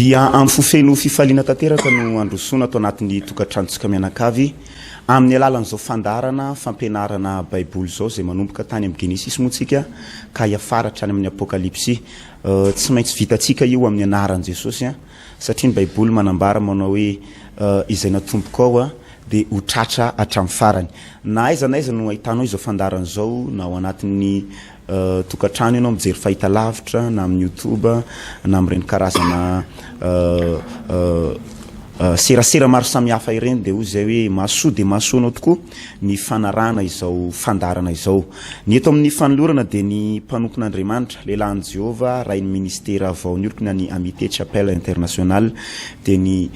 Dia amin'ny fo feno fifaliana tanteraka no handrosoana ato anatin'ny tokantranontsika mianakavy amin'ny alalan'izao fandaharana fampianarana Baiboly izao izay manomboka tany amin'ny Genesisy moa tsika ka hiafara hatrany amin'ny Apokalypsy. Tsy maintsy vitantsika io amin'ny anaran'i Jesosy satria ny Baiboly manambara manao hoe izay natombokao dia ho tratra hatramin'ny farany. Na aiza na aiza no ahitanao izao fandaharana izao na ao anatin'ny tokantrano ianao mijery fahitalavitra na amin'ny youtube na amin'ireny karazana serasera maro samihafa ireny dia hoy izay hoe mahasoa dia mahasoa anao tokoa ny fanarahana izao fandaharana izao. Ny eto amin'ny fanolorana dia ny mpanompon'Andriamanitra, lehilahin'i Jehovah, rain'ny ministera vao niorina ny Amitié Chapelle International dia ny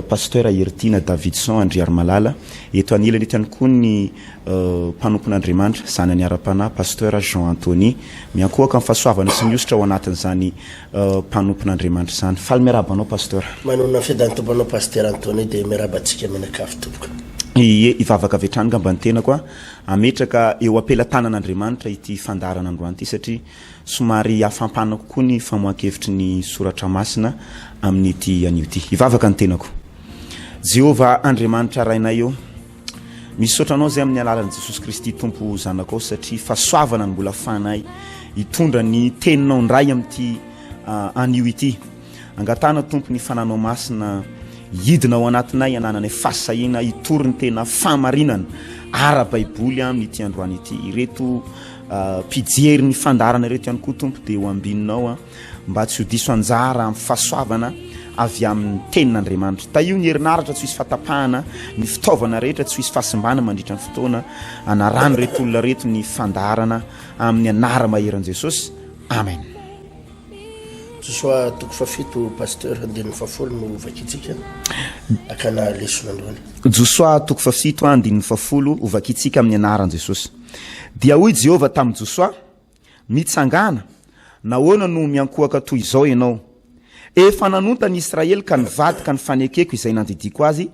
Pasteur Heritiana Davidson Andriarimalala. Eto anilany eto ihany koa ny Mpanompon'Andriamanitra, zanany ara-panahy, Pasteur Jean Anthony. Miankohoka amin'ny fahasoavana sy ny hosotra ao anatin'izany mpanompon'Andriamanitra izany. Faly miarahaba anao Pasteur. Manonona ny fiadan'ny Tompo anao Pasteur Anthony dia miarahaba antsika mianakavy tompoko. Ie, hivavaka avy hatrany ngamba ny tenako a, hametraka eo am-pelatanan'Andriamanitra ity fandaharana androany ity satria somary hafampana kokoa ny famoahan-kevitry ny Soratra Masina amin'ity anio ity. Hivavaka ny tenako. Jehovah Andriamanitra Rainay ô, Misaotra Anao izay amin'ny alalan'i Jesosy Kristy Tompo Zanakao satria fahasoavana no mbola afahanay hitondra ny Teninao indray amin'ity anio ity. Angatahana Tompo ny Fananao Masina hidina ao anatinay hanananay fahasahiana hitory ny tena fahamarinana ara-baiboly amin'ity androany ity. Ireto mpijery ny fandaharana ireto ihany koa Tompo dia ho ambininao mba tsy ho diso anjara amin'ny fahasoavana avy amin'ny Tenin'Andriamanitra. Tahio ny herinaratra tsy ho hisy fahatapahana, ny fitaovana rehetra tsy ho hisy fahasimbana mandritra ny fotoana anaran'ireto olona ireto ny fandaharana amin'ny anara-maheran'i Jesosy. Amen. Josoa toko fahafito Pasteur andininy fahafolo no hovakintsika hakana lesona androany. Josoa toko fahafito andininy fahafolo hovakintsika amin'ny anaran'i Jesosy. Dia hoy Jehovah tamin'i Josoa, Mitsangàna! Nahoana no miankohaka toy izao ianao? Efa nanonta ny Israely ka nivadika ny fanekeko izay nandidiako azy,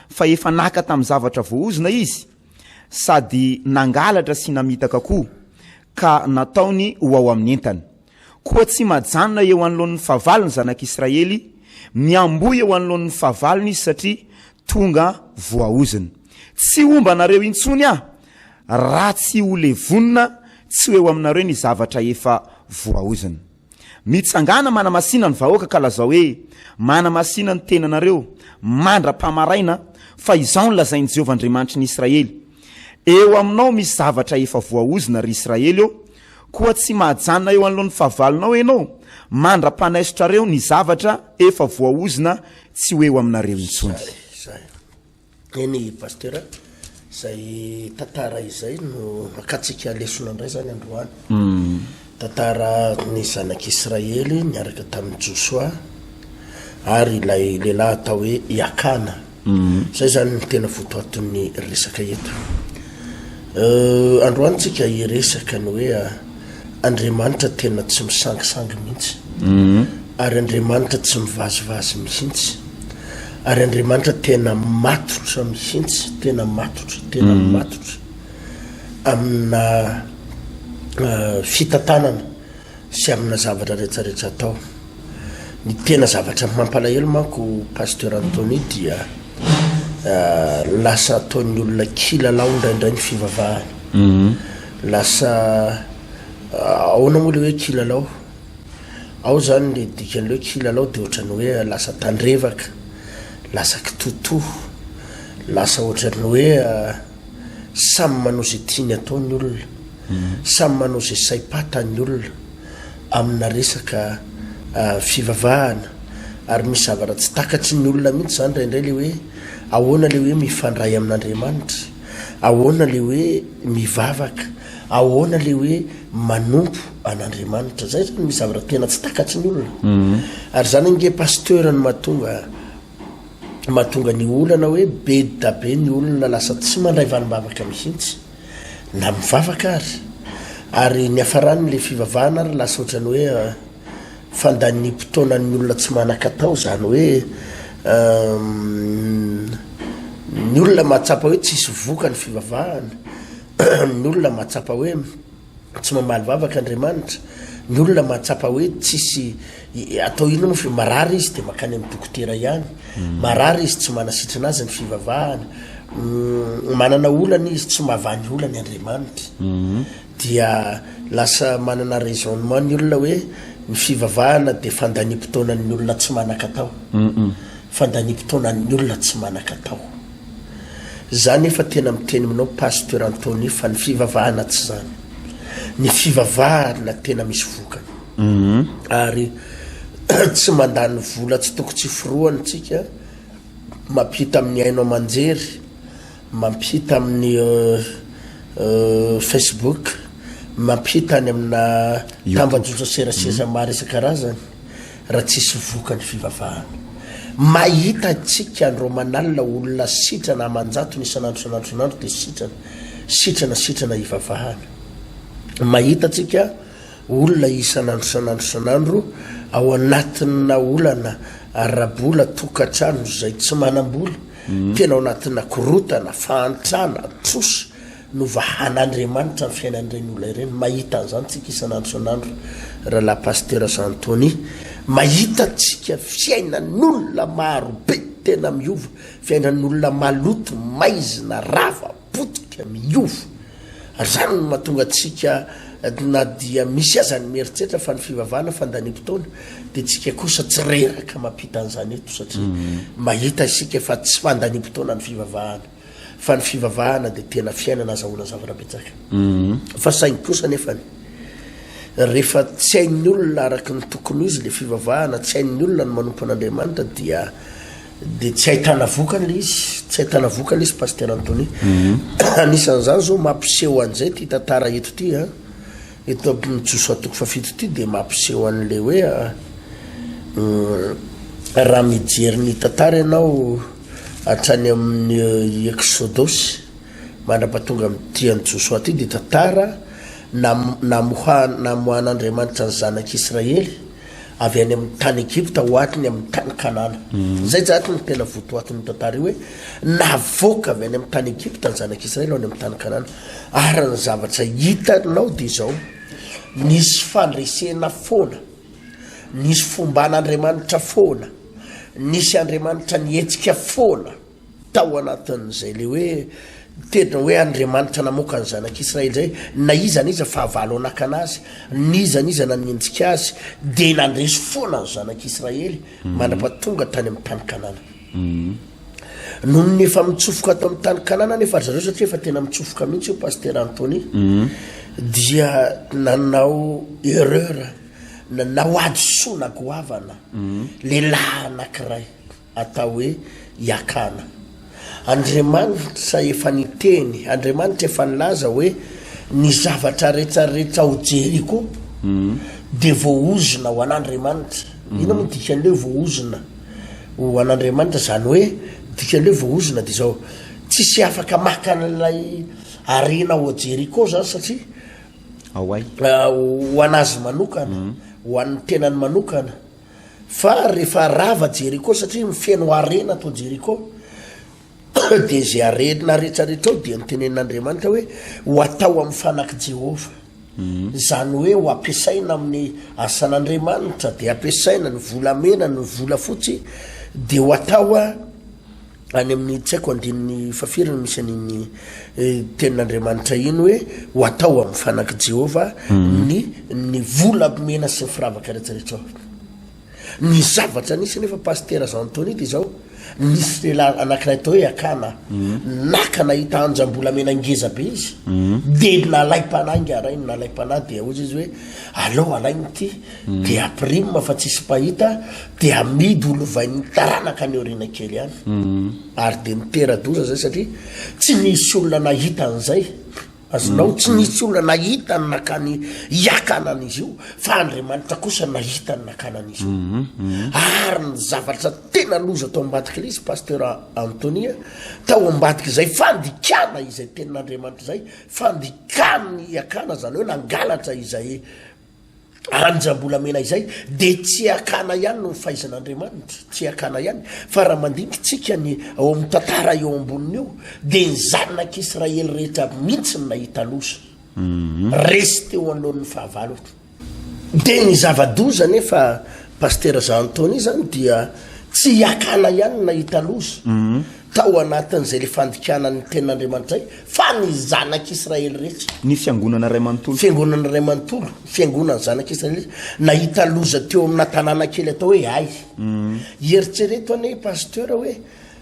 fa efa naka tamin'ny zavatra voaozona izy, sady nangalatra sy namitaka koa, ka nataony ho ao amin'ny entany. Koa tsy majanona eo anoloan'ny fahavalo ny zanak'Israely, miamboho eo anoloan'ny fahavalony izy satria tonga voaozona. Tsy homba anareo intsony aho, raha tsy ho levonina tsy ho eo aminareo ny zavatra efa voaozona. Mitsangàna manamasina ny vahoaka ka lazao hoe, Manamasina ny tenanareo mandra-pamaraina, fa izao no lazain'i Jehovah Andriamanitry ny Israely, Eo aminao misy zavatra efa voaozona, ry Israely ô, koa tsy mahajanona eo anoloan'ny fahavalonao ianao mandra-panaisotrareo ny zavatra efa voaozona tsy ho eo aminareo intsony. Eny Pasteur a, izay tantara izay no hakantsika lesona indray izany androany. Tantara ny zanak'Israely niaraka tamin'i Josoa ary ilay lehilahy atao hoe i Akana. Izay izany no tena votoatin'ny resaka eto. Androany tsika hiresaka ny hoe Andriamanitra tena tsy misangisangy mihitsy. Ary Andriamanitra tsy mivazivazy mihitsy. Ary Andriamanitra tena matotra mihitsy, tena matotra, tena matotra amina fitantanana sy amina zavatra rehetrarehetra atao. Ny tena zavatra mampalahelo manko Pasteur Anthony dia lasa ataon'ny olona kilalao indraindray ny fivavahana. Lasa ahoana moa le hoe kilalao? Ao zany le dikan'le hoe kilalao de ohatran'ny hoe lasa tandrevaka, lasa kitotoa, lasa ohatran'ny hoe samy manao ze tiany atao ny olona, samy manao ze saim-patany ny olona amina resaka fivavahana ary misy zavatra tsy takatry ny olona mihitsy zany indraindray le hoe ahoana le hoe mifandray amin'Andriamanitra, ahoana le hoe mivavaka, ahoana le hoe manompo an'Andriamanitra. Zay zany misy zavatra tena tsy takatry ny olona. Ary zany ange pasteur no mahatonga mahatonga ny olana hoe be da be ny olona lasa tsy mandray valim-bavaka mihitsy na mivavaka ary. Ary ny hafarany le fivavahana ary lasa ohatran'ny hoe euh, fandaniam-potoanan'ny olona tsy manan-katao zany hoe euh, ny olona mahatsapa hoe tsisy voka ny fivavahana, ny olona mahatsapa hoe tsy mamaly vavaka Andriamanitra, Ny olona mahatsapa hoe tsisy atao inona moa fa marary izy dia mankany amin'ny dokotera ihany. Marary izy tsy manasitrana azy ny fivavahana. Manana olana izy tsy mahavaha ny olany Andriamanitra. Dia lasa manana raisonnement ny olona hoe ny fivavahana dia fandaniam-potoanan'ny olona tsy manan-katao. Fandaniam-potoanan'ny olona tsy manan-katao. Za nefa tena miteny aminao Pasteur Anthony fa ny fivavahana tsy zany. Ny fivavahana tena misy vokany. Ary tsy mandany vola tsy toko tsy forohana tsika mampita amin'ny haino aman-jery, mampita amin'ny Facebook, mampita any amina tambajotra serasera maro isan-karazany. raha tsisy vokany fivavahana. Mahita antsika andro aman'alina olona sitrana aman-jatony isan'andro isan'andro isan'andro dia sitrana, sitrana, sitrana ivavahana. Mahita antsika olona isan'andro isan'andro isan'andro ao anatina olana ara-bola, tokantrano izay tsy manam-bola, tena ao anatina korotana, fahantrana, trosa. Novahan'Andriamanitra ny fiainan'ireny olona ireny. Mahita an'izany tsika isan'andro isan'andro, Rahalahy Pasitera Jean Tony. Mahita tsika fiainan'olona maro be tena miova, fiainan'olona maloto, maizina, rava, potika, miova. Ary izany no mahatonga antsika na dia misy aza ny mieritreritra fa ny fivavahana fandaniam-potoana, dia tsika kosa tsy reraka mampita an'izany eto satria mahita isika fa tsy fandaniam-potoana ny fivavahana. Fa ny fivavahana dia tena fiainana azahoana zavatra betsaka. Fa saingy kosa nefany, rehefa tsy hain'ny olona araka ny tokony ho izy le fivavahana, tsy hain'ny olona ny manompo an'Andriamanitra dia dia tsy ahitana vokany le izy, tsy ahitana vokany le izy Pasteur Anthony. Anisan'izany zao mampiseho an'izay ity tantara eto ity an. Eto amin'ny Josoa toko fahafito ity dia mampiseho an'ilay hoe raha mijery ny tantara ianao hatrany amin'ny Eksodosy mandra-pahatonga amin'ity an'i Josoa ity dia tantara namoahan'Andriamanitra ny zanak'Israely avy any amin'ny tany Egypta ho aty amin'ny tany Kanana. Izay zany no tena votoatin'io tantara io hoe navoaka avy any amin'ny tany Egypta ny zanak'Israely ho any amin'ny tany Kanana. Ary ny zavatra hitanao dia izao, nisy fandresena foana, nisy fomban'Andriamanitra foana, nisy Andriamanitra nihetsika foana. Tao anatin'izay le hoe tena hoe Andriamanitra namoaka ny zanak'Israely zay, na iza na iza fahavalo hanakana azy, n'iza n'iza nanenjika azy, dia nandresy foana ny zanak'Israely mandra-pahatonga tany amin'ny tany Kanana. Nony ny efa mitsofoka ato amin'ny tany Kanana anefa ry zareo, satria efa tena mitsofoka mihitsy io Pasitera Anthony, dia nanao erreur, nanao hadisoana goavana lehilahy anankiray. atao hoe Iakana. Andriamanitra efa niteny, Andriamanitra efa nilaza hoe ny zavatra rehetra rehetra ao Jeriko dia voaozona ho an'Andriamanitra. Inona moa dikan'ilay hoe voaozona ho an'Andriamanitra? Izany hoe dikan'ilay hoe voaozona dia izao, tsisy afaka maka an'ilay harena ao Jeriko zany satria ho an'azy manokana, ho an'ny tenany manokana. Fa rehefa rava Jeriko satria feno harena tao Jeriko dia izay harena rehetra rehetra ao dia notenenin'Andriamanitra hoe ho atao amin'ny fanak'i Jehovah. Izany hoe ho ampiasaina amin'ny asan'Andriamanitra dia ampiasaina ny volamena ny volafotsy dia ho atao any amin'ny tsy haiko andininy fahafiry no misy an'iny tenin'Andriamanitra iny hoe ho atao amin'ny fanak'i Jehovah ny ny volamena sy ny firavaka rehetrarehetra ao. Ny zavatra nisy nefa Pasitera Jean Anthony dia izao, nisy lehilahy anankiray atao hoe Akana, naka nahita anjam-bolamena ngeza be izy, dia nalaim-panahy ingahy rainy, nalaim-panahy dia hoy izy hoe aleo alaina ity, Dia ampirime fa tsisy mpahita dia amidy ho lovain'ny taranaka any aoriana kely any. Ary dia nitera-doza zay satria tsy nisy olona nahita an'izay. Azonao, tsy nisy olona nahita ny nakany hiakana an'izy io, fa Andriamanitra kosa nahita ny nakana an'izy io. Ary ny zavatra tena loza tao ambadik'ilay izy, Pasteur Anthony, tao ambadik'izay fandikana izay tenin'Andriamanitra izay, fandikany hiakana, izany hoe nangalatra izay anjam-bolamena izay dia tsy hakana ihany no fahaizan'Andriamanitra, tsy hakana ihany, fa raha mandinika tsika ny ao amin'ny tantara eo amboniny eo dia ny zanak'Israely rehetra mihitsy no nahita loza, resy teo anoloan'ny fahavalo. De ny zava-doza anefa Pasitera Jean Anthony zany dia tsy i Akana ihany no nahita loza tao anatin'izay le fandikana ny tenin'Andriamanitra izay fa ny zanak'Israely rehetra. Ny fiangonana iray manontolo. Fiangonana iray manontolo, fiangonan'ny zanak'Israely rehetra nahita loza teo amina tanàna kely atao hoe Ay. Eritrereto anie Pasteur hoe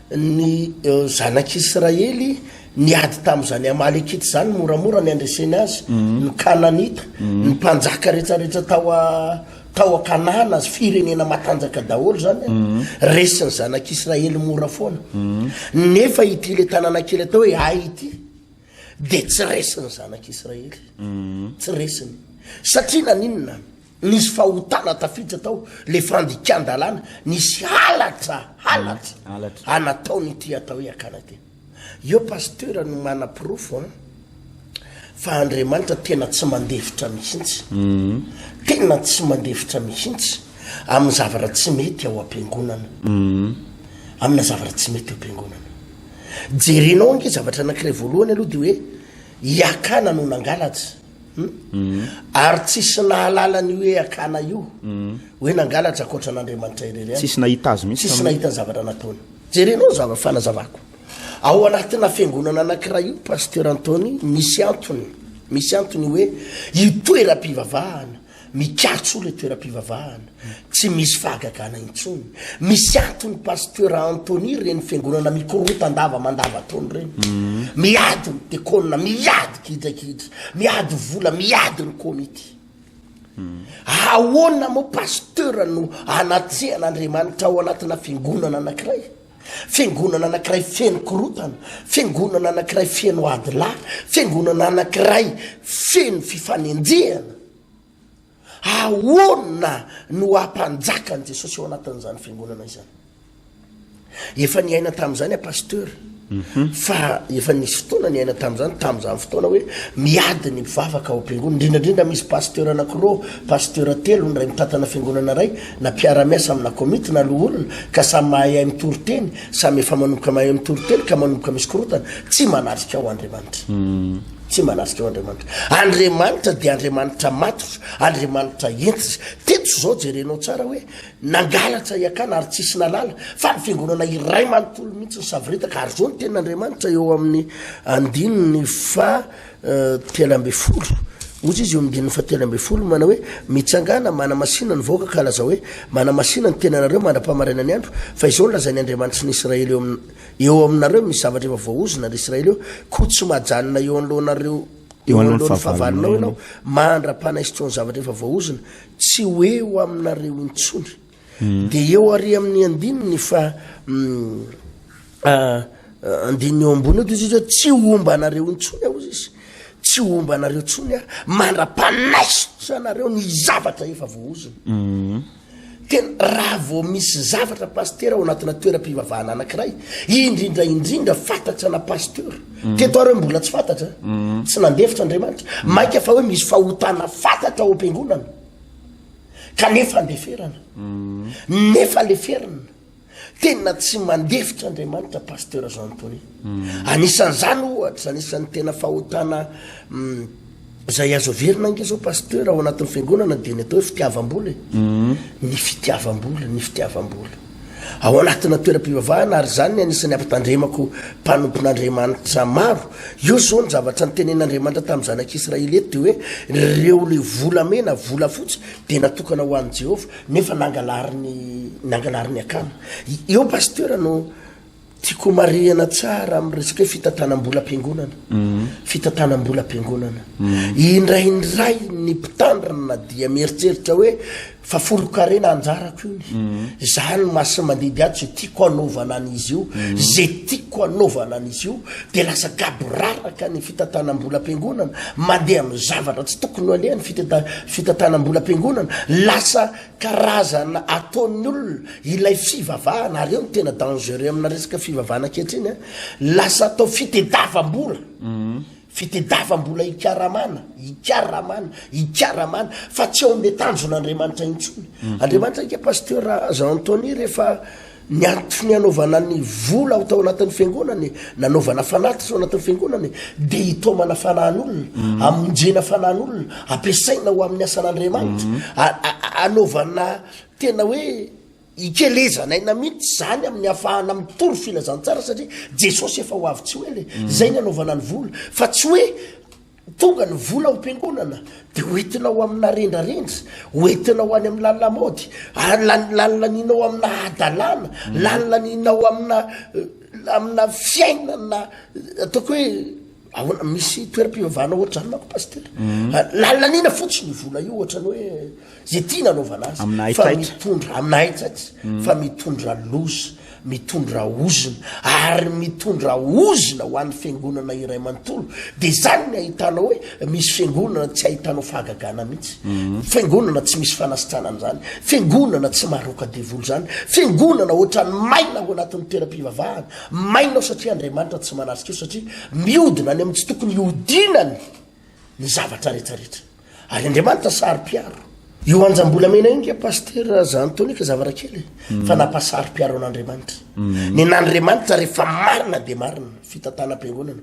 Ny zanak'Israely niady tamin'izany Amalekita izany, moramora ny handreseny azy, ny Kananita, ny mpanjaka rehetrarehetra tao a tao a Kanana, azy firenena matanjaka daholo izany, resin'ny zanak'Israely mora foana. Nefa ity le tanàna kely atao hoe Ay ity dia tsy resin'ny zanak'Israely. Tsy resiny. Satria naninona? Nisy fahotana tafiditra tao, le fandikan-dalàna, nisy halatra, halatra, Halatra. anataon'ity atao hoe Akana ity. Eo pasteur no manaporofo an, fa Andriamanitra tena tsy mandefitra mihitsy, tena tsy mandefitra mihitsy amin'ny zavatra tsy mety ao am-piangonana, amina zavatra tsy mety ao am-piangonana. Jerenao ange zavatra anankiray voalohany aloha de hoe i Akana no nangalatra. Ary tsisy nahalala an'io hoe Akana io hoe nangalatra ankoatra an'Andriamanitra irery ihany. Tsisy nahita azy mihitsy. Tsisy nahita ny zavatra nataony. Jerenao ny zava fanazavako. Ao anatina fiangonana anankiray io Pasteur Anthony misy antony, misy antony hoe io toeram-pivavahana Mikatso le toeram-pivavahana, tsy misy fahagagana intsony. Misy antony Pasteur Anthony ireny fiangonana mikorotan-dava mandava-taona ireny. Miady ny dekona, miady gidragidra, miady vola, miady ny komity. Ahoana moa Pasteur no anatrehan'Andriamanitra ao anatina fiangonana anankiray? Fiangonana anankiray feno korotana, fiangonana anankiray feno ady lahy, fiangonana anankiray feno fifanenjehana. Ahoana no hampanjaka an'i Jesosy ao anatin'izany fiangonana izany? Efa niaina tamin'izany aho pasteur. Fa efa nisy fotoana niaina tamin'izany, tamin'izany fotoana hoe miady ny mpivavaka ao am-piangonana, indrindra indrindra misy pasteur anankiroa, pasteur telo, ny iray mitantana fiangonana iray, na mpiara-miasa amina komity na loholona, ka samy mahay mitory teny, samy efa manomboka mahay mitory teny ka manomboka misy korontana, tsy manatrika ao Andriamanitra. Tsy manatrika ao Andriamanitra. Andriamanitra dia Andriamanitra matotra, Andriamanitra hentitra. Teto izao jerenao tsara hoe Nangalatra i Akana ary tsisy nahalala fa ny fiangonana iray manontolo mihitsy nisavoritaka, ary izao ny tenin'Andriamanitra eo amin'ny andininy faha 13, hoy izy eo amin'ny andininy faha 13 manao hoe, Mitsangàna, manamasina ny vahoaka ka lazao hoe, Manamasina ny tenanareo mandra-pahamaraina ny andro, fa izao no lazain'ny Andriamanitry ny Israely eo amin'ny eo aminareo, misy zavatra efa voaozona, ry Israely ô, koa tsy mahajanona eo anoloanareo eo anoloan'ny fahavalonao ianao, mandra-panaisotrao ny zavatra efa voaozona. Tsy ho eo aminareo intsony. Dia eo ary amin'ny andininy fa andininy eo ambony eo dia izy hoe tsy homba anareo intsony aho izy. Tsy homba anareo intsony aho mandra-panaisotra anareo ny zavatra efa voaozona. Tena raha vao misy zavatra pasitera ao anatina toeram-pivavahana anankiray, indrindra indrindra fantatra na pasteur. Teto ary hoe mbola tsy fantatra, tsy nandefitra Andriamanitra. Maika fa hoe misy fahotana fantatra ao am-piangonana, kanefa andeferana. Nefa leferina. Tena tsy mandefitra Andriamanitra Pasteur Jean Anthony. Anisan'izany ohatra, anisan'ny tena fahotana izay azo averina ange zao Pasteur ao anatin'ny fiangonana dia ny atao hoe fitiavam-bola e. Ny fitiavam-bola, ny fitiavam-bola. Ao anatina toeram-pivavahana ary izany ny anisan'ny ampitandremako mpanompon'Andriamanitra maro. Io zao ny zavatra nitenen'Andriamanitra tamin'ny zanak'Israely eto dia hoe ireo le volamena, volafotsy dia natokana ho an'i Jehovah. Nefa nangalariny nangalariny akama. Eo pasteur no tiako marihana tsara amin'ny resaka hoe fitantanam-bolam-piangonana. Fitantanam-bolam-piangonana. Indraindray ny mpitandrina dia mieritreritra hoe fa folon-karena anjarako iny. Za no masi-mandidy ato ze tiako hanaovana an'izy io, ze tiako hanaovana an'izy io. Dia lasa gaboraraka ny fitantanam-bolam-piangonana, mandeha amin'ny zavatra tsy tokony ho aleha ny fitantanam-bolam-piangonana, lasa karazana ataon'ny olona ilay fivavahana, ary eo no tena dangereux amina resaka fivavahana ankehitriny an, lasa atao fitediavam-bola, fitediavam-bola hikaramana, hikaramana, hikaramana, fa tsy ao amin'ilay tanjon'Andriamanitra intsony. Andriamanitra ange Pasteur Jean Anthony rehefa. Ny antony anaovana ny vola ao tao anatin'ny fiangonana e, nanaovana fanatitra ao anatin'ny fiangonana e, dia hitaomana fanahin'olona, hamonjena fanahin'olona, ampiasaina ho amin'ny asan'Andriamanitra, anaovana tena hoe ikelezana aina mihitsy izany amin'ny ahafahana mitory filazantsara satria Jesosy efa ho avy tsy ho ela e. Izay ny anaovana ny vola, fa tsy hoe Tonga ny vola ao am-piangonana dia ho entinao amina rendrarendra, ho entinao any amin'ny lalamaody, ary lanilaninao amina hadalana, lanilaninao amina amina fiainana ataoko hoe ahoana, misy toeram-pivavahana ohatr'izany manko pasitera. Lanilanina fotsiny io vola io ohatran'ny hoe Zay tiana anaovana azy Amina fa haitraitra. mitondra amina haitraitra fa mitondra loza, mitondra ozona ary mitondra ozona ho an'ny fiangonana iray manontolo. Dia izany ny ahitanao hoe misy fiangonana tsy ahitanao fahagagana mihitsy. Fiangonana tsy misy fanasitranana izany. Fiangonana tsy maroaka devoly izany. Fiangonana ohatran'ny maina ao anatin'ny toeram-pivavahana. Maina ao satria Andriamanitra tsy manatrika eo satria mihodina any amin'ny tsy tokony hihodinany ny zavatra rehetrarehetra. Ary Andriamanitra saro-piaro. Io anjam-bolamena io nge Pasitera Jean Anthony ka zavatra kely e, fa nampasaro-piaro an'Andriamanitra. Ny an'Andriamanitra rehefa marina dia marina, fitantanam-piangonana.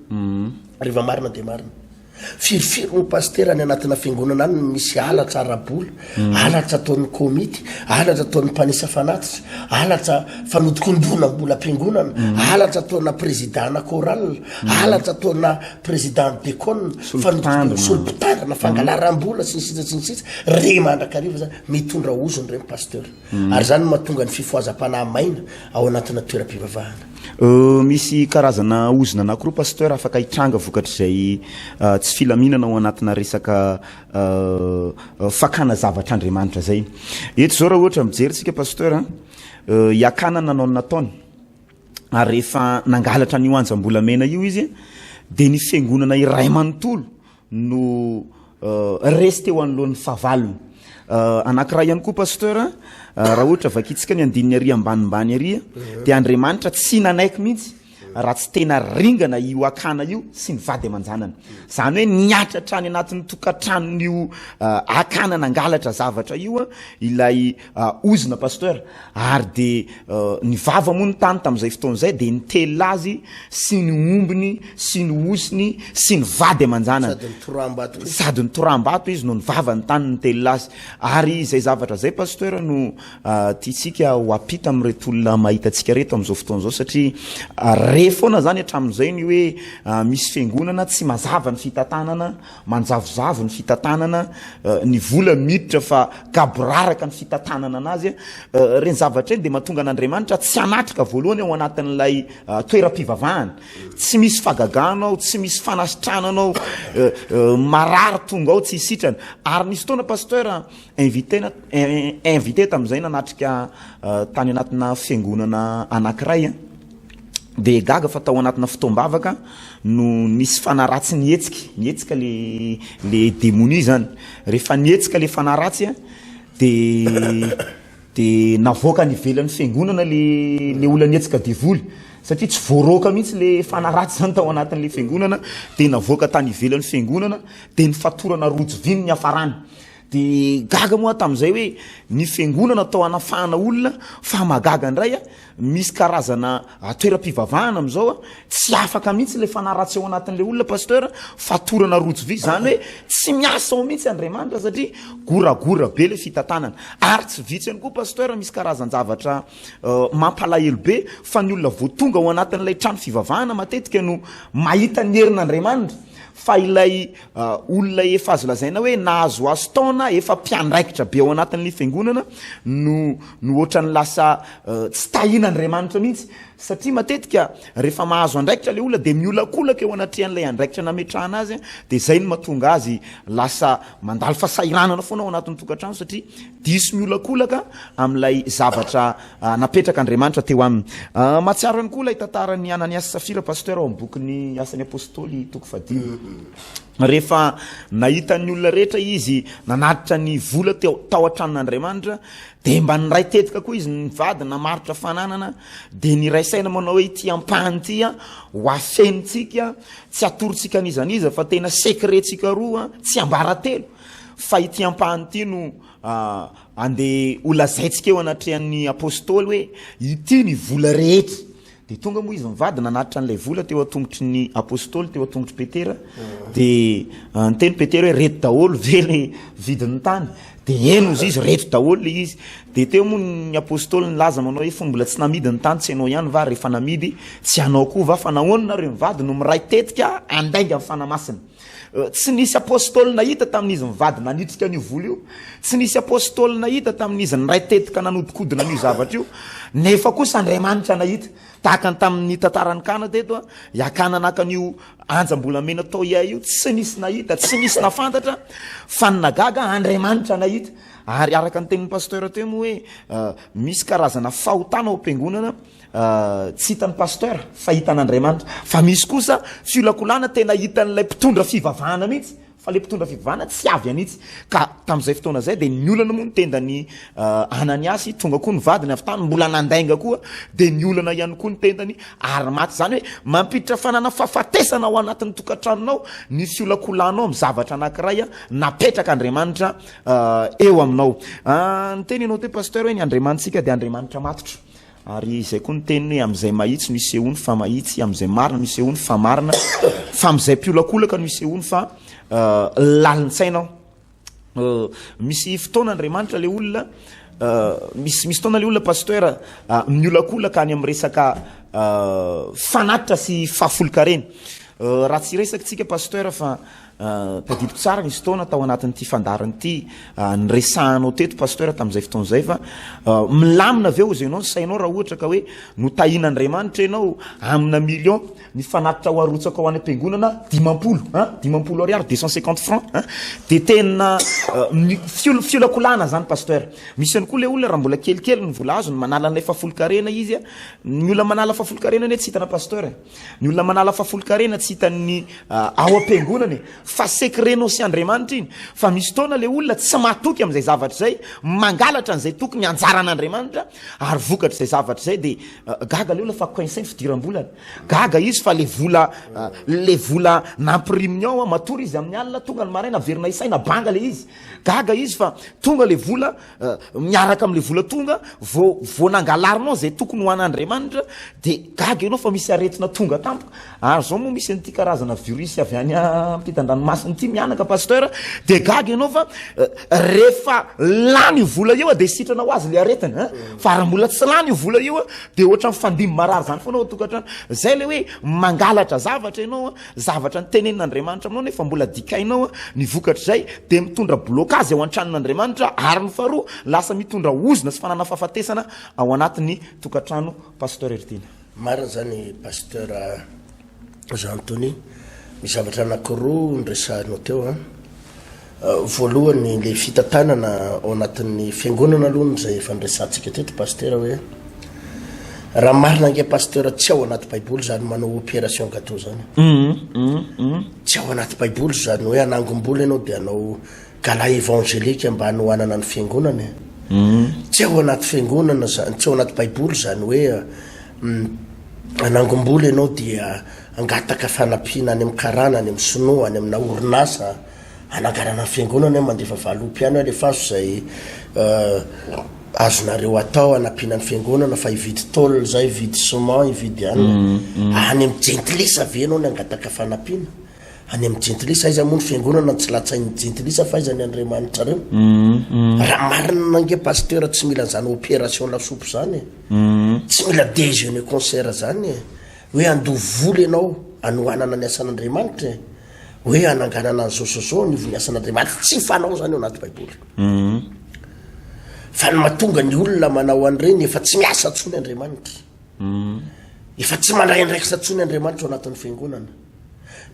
Rehefa marina dia marina. Firifiry moa Pasitera any anatina fiangonana any no misy halatra ara-bola, halatra ataon'ny komity, halatra ataon'ny mpanisa fanatitra, halatra fanodikondonam-bolam-piangonana, halatra ataona prezidana chorale, halatra ataona président dekona, Solompitandrina. solompitandrina, fangalaram-bola sy ny sisa sy ny sisa, re mandrakariva zany, mitondra ozona ireny pasteur. Ary zany no mahatonga ny fifohazam-panahy maina ao anatina toeram-pivavahana. Misy karazana ozona anankiroa pasteur afaka hitranga vokatr'izay tsy filaminana ao anatina resaka fakana zavatr'Andriamanitra zay. Eto zao raha ohatra mijery tsika pasteur a, i Akana nanao ny nataony. Ary rehefa nangalatra an'io anjam-bolamena io izy dia ny fiangonana iray manontolo no resy teo anoloan'ny fahavalony. Anankiray ihany koa pasteur, raha ohatra vakintsika ny andininy ary ambanimbany ary dia Andriamanitra tsy nanaiky mihitsy raha tsy tena ringana io Akana io sy ny vady aman-janany. Izany hoe niatra hatrany anatin'ny tokantranon'io Akana nangalatra zavatra io ilay ozona pasteur. Ary dia nivava moa ny tany tamin'izay fotoana izay, dia nitelina azy sy ny ombiny sy ny osiny sy ny vady aman-janany. Sady nitoraham-bato koa. Sady nitoraham-bato izy no nivava ny tany nitelina azy. Ary izay zavatra izay pasteur no tiantsika ho ampita amin'ireto olona mahita antsika ireto amin'izao fotoana izao, satria re foana izany hatramin'izay ny hoe misy fiangonana tsy mazava ny fitantanana, Manjavozavo ny fitantanana, ny vola miditra fa gaboraraka ny fitantanana anazy. Ireny zavatra ireny dia mahatonga an'Andriamanitra tsy hanatrika voalohany ao anatin'ilay toeram-pivavahana. Tsy misy fahagagana ao, tsy misy fanasitranana ao, marary tonga ao tsy sitrana. Ary nisy fotoana pasteur invité invité tamin'izay nanatrika tany anatina fiangonana anankiray. Dia gaga fa tao anatina fotoam-bavaka no nisy fanahy ratsy nihetsika, nihetsika le le demonia zany. Rehefa nihetsika le fanahy ratsy a, de de navoaka any ivelan'ny fiangonana le le olona nihetsika devoly satria tsy voaroaka mihitsy le fanahy ratsy zany tao anatin'le fiangonana, de navoaka tany ivelan'ny fiangonana, de nifatorana rojo vy ny niafarany. De gaga moa aho tamin'izay hoe ny fiangonana atao hanafahana olona fa mahagaga indray a, misy karazana toeram-pivavahana amin'izao a, tsy afaka mihitsy ilay fanahy ratsy ao anatin'ilay olona pasteur, fatorana rojo vy, izany hoe tsy miasa ao mihitsy Andriamanitra satria goragora be ilay fitantanana. Ary tsy vitsy ihany koa pasteur misy karazan-javatra mampalahelo be fa ny olona vao tonga ao anatin'ilay trano fivavahana matetika no mahita ny herin'Andriamanitra fa ilay Olona efa azo lazaina hoe nahazoazo taona, efa mpiandraikitra be ao anatin'ilay fiangonana no no ohatran'ny lasa tsy tahian'Andriamanitra mihitsy. Satria matetika rehefa mahazo andraikitra ilay olona dia miolakolaka eo anatrehan'ilay andraikitra nametrahana azy, dia izay no mahatonga azy lasa mandalo fahasahiranana foana ao anatin'ny tokantrano satria diso miolakolaka amin'ilay zavatra Napetrak'Andriamanitra teo aminy. Mahatsiaro ihany koa ilay tantaran'i Ananiasy sy Safira, Pasteur, ao amin'ny bokin'ny Asan'ny Apostoly, toko fahadimy. Rehefa nahita ny olona rehetra izy nanatitra ny vola teo tao an-tranon'Andriamanitra, dia mba niray tetika koa izy nivady namarotra fananana, dia niray saina manao hoe ity ampahany ity ho afenintsika, tsy atorontsika an'iza n'iza fa tena secret-tsika roa, tsy ambaratelo, fa ity ampahany ity no. Andeha ho lazaintsika eo anatrehan'ny Apostoly hoe ity ny vola rehetra. Dia tonga moa izy mivady nanatitra an'ilay vola teo an-tongotry ny Apostoly, teo an-tongotr'i Petera. Dia niteny Petera hoe reto daholo ve le vidin'ny tany? Dia eny hozy izy, reto daholo le izy. Dia teo moa ny Apostoly nilaza manao hoe fony mbola tsy namidy ny tany tsy ianao ihany va rehefa namidy tsy ianao koa va? Fa nahoana nareo mivady no miray tetika handainga ny Fanahy Masina? Tsy nisy apostoly nahita tamin'izy mivady nanitrika an'io vola io. Tsy nisy apostoly nahita tamin'izy niray tetika nanodikodina an'io zavatra io. Nefa kosa Andriamanitra nahita. Tahaka ny tamin'ny tantaran'i Kana teto, i Akana naka an'io anjam-bolamena tao Iay io, tsy nisy nahita, tsy nisy nafantatra, fa ny nagaga, Andriamanitra nahita. Ary araka ny tenin'ny pasteur teo moa hoe misy karazana fahotana ao am-piangonana, Tsy hitan'ny pasteur fa hitan'Andriamanitra. Fa misy kosa fiolakolana tena hitan'ilay mpitondra fivavahana mihitsy fa ilay mpitondra fivavahana tsy avy an'itsy. Ka tamin'izay fotoana izay dia ny olana moa ny tendan'i Ananiasy, tonga koa ny vadiny avy tany, mbola nandainga koa, dia ny olana ihany koa ny tendany ary maty. Izany hoe mampiditra fanana fahafatesana ao anatin'ny tokantranonao ny fiolakolanao amin'ny zavatra anankiray napetrak'Andriamanitra eo aminao. Niteny ianao teo pasteur hoe ny Andriamanitsika dia Andriamanitra matotra. Ary izay koa ny teniny hoe amin'izay mahitsy no isehoany fa mahitsy, amin'izay marina no isehoany fa marina, fa amin'izay mpiolakolaka no isehoany fa lalin-tsaina aho. Misy fotoana Andriamanitra le olona, misy misy fotoana le olona pasteur miolakolaka any amin'ny resaka fanatitra sy fahafolonkarena. Raha tsy hiresaka tsika pasteur fa Tadidiko tsara nisy fotoana tao anatin'ity fandaharana ity niresahanao teto pasteur tamin'izay fotoana izay fa milamina ve hozy ianao ny sainao raha ohatra ka hoe notahian'Andriamanitra ianao amina million ny fanatitra ho arotsaka ao any am-piangonana 50 an 50 ariary 250 francs an de tena fiolakolana zany pasteur misy ihany koa le olona raha mbola kelikely ny vola azony manala an'ilay fahafolonkarena izy ny olona manala fahafolonkarena anie tsy hitana pasteur e. Ny olona manala fahafolonkarena tsy hitan'ny ao am-piangonana e! Fa secret-nao sy Andriamanitra iny. Fa misy fotoana le olona tsy matoky amin'izay zavatra izay, mangalatra an'izay tokony anjaran'Andriamanitra, ary vokatr'izay zavatra izay dia gaga le olona fa coincé ny fidiram-bolany. Gaga izy fa le vola le vola nampiriminy ao, matory izy amin'ny alina, tonga ny maraina averina isaina, banga le izy. Gaga izy fa tonga le vola miaraka am'le vola tonga vao vao nangalarinao zay tokony ho an'Andriamanitra de gaga ianao fa misy aretina tonga tampoka. Ary zao moa misy an'ity karazana virus avy any ampitan-dranomasina ity mianaka pasteur, de gaga ianao fa rehefa lany io vola io de sitrana ho azy le aretina an, fa raha mbola tsy lany io vola io de ohatran'ny fandimby marary zany foana ao an-tokantrano. Zay le hoe mangalatra zavatra ianao an, Zavatra notenenin'Andriamanitra aminao nefa mbola dikainao ny vokatr'izay dia mitondra blocage ao an-tranon'Andriamanitra ary ny faharoa lasa mitondra ozona sy fanana fahafatesana ao anatin'ny tokantrano Pasteur Heritiana. Marina zany Pasteur Jean Tony, misy zavatra anakiroa noresahinao teo an. Voalohany le fitantanana ao anatin'ny fiangonana aloha izay efa niresahantsika teto Pasteur hoe raha marina ange Pasteur tsy ao anaty baiboly zany manao opération gâteau zany. Tsy ao anaty baiboly zany hoe hanangom-bola ianao dia hanao gala évangélique mba hanohanana ny fiangonana e. Tsy ao anaty fiangonana zany, tsy ao anaty baiboly zany hoe hanangom-bola ianao dia hangataka fanampiana any amin'ny karana, any amin'ny sinoa, any amina orinasa. Hananganana ny fiangonana aho mandefa valopy ihany alefaso izay azonareo atao hanampiana ny fiangonana fa hividy tôle zay hividy ciment hividy anona mm, mm. any amin'ny jentilisa ve ianao ny angataka fanampiana any amin'ny jentilisa aiza moa ny fiangonana tsy latsain'ny jentilisa fa aiza ny andriamanitrareo mm, raha marina ange pasteur tsy mila an'izany opération lasopy zany e tsy mila déjeuner concert zany e hoe andoa vola ianao anohanana ny asan'andriamanitra e Hoe hananganana an'izao sy izao anivon'ny asan'Andriamanitra. Tsy fanao izany ao anaty Baiboly. Mhm. Fa ny mahatonga ny olona manao an'ireny efa tsy miasa intsony Andriamanitra. Mhm. Efa tsy mandray andraikitra intsony Andriamanitra ao anatin'ny fiangonana.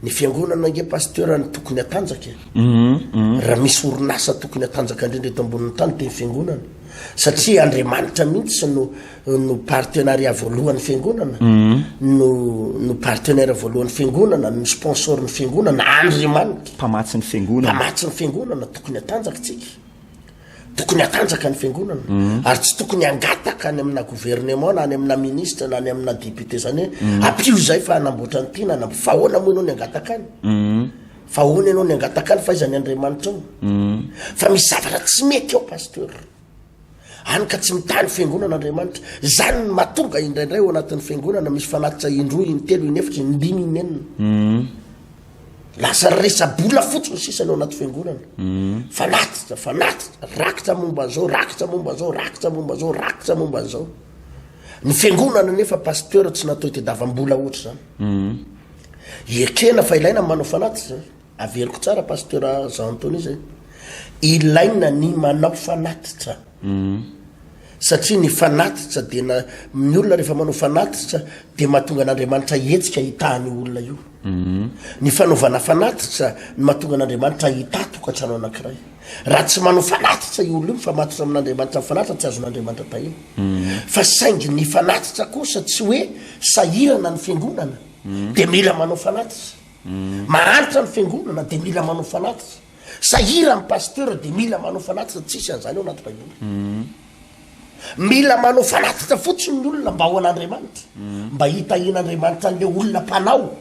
Ny fiangonana ange pasteur ny tokony hatanjaka e. Mhm, Raha misy orinasa tokony hatanjaka indrindra eto ambonin'ny tany dia ny fiangonana. Satria Andriamanitra mihitsy no no partenariat voalohan'ny fiangonana, no no partenaire voalohan'ny fiangonana, no sponsor ny fiangonana, Andriamanitra. Mpamatsy ny fiangonana. Mpamatsy ny fiangonana, tokony hatanjaka tsika. Tokony hatanjaka ny fiangonana. Mm. Ary tsy tokony hangataka any amina gouvernement na any amina ministre na any amina député zany hoe mm. ampio izay fa hanamboatra ny tiana, fa ahoana moa ianao ny hangataka any? Mm. Fa ahoana ianao ny hangataka any fa aiza ny Andriamanitra ao? Fa misy zavatra tsy mety ao pasteur. Any ka tsy mitahy ny fiangonana Andriamanitra. Izany no mahatonga indraindray ao anatin'ny fiangonana misy fanatitra indroa, intelo, inefatra, indimy, inenina. Lasa resa-bola fotsiny sisa ny ao anaty fiangonana. Fanatitra, fanatitra, rakitra momba an'izao, rakitra momba an'izao, rakitra momba an'izao, rakitra momba an'izao. Ny fiangonana nefa pasteur tsy natao hitadiavam-bola ohatr'izany. Ekena fa ilaina ny manao fanatitra. Averiko tsara Pasteur Jean Anthony zay. Ilaina ny manao fanatitra. Satria ny fanatitra dia na ny olona rehefa manao fanatitra dia mahatonga an'Andriamanitra hihetsika hitaha an'io olona io. Ny fanaovana fanatitra no mahatonga an'Andriamanitra hitaha tokantrano anankiray. Raha tsy manao fanatitra io olona io mifamatotra amin'Andriamanitra ny fanatitra tsy azon'Andriamanitra tahina. Fa saingy ny fanatitra kosa tsy hoe sahirana ny fiangonana dia mila manao fanatitra. Mahantra ny fiangonana dia mila manao fanatitra. Sahira ny pasteur dia mila manao fanatitra, tsisy an'izany ao anaty baiboly. Mila manao fanatitra fotsiny ny olona mba ho an'Andriamanitra, mba hitahian'Andriamanitra an'ilay olona mpanao,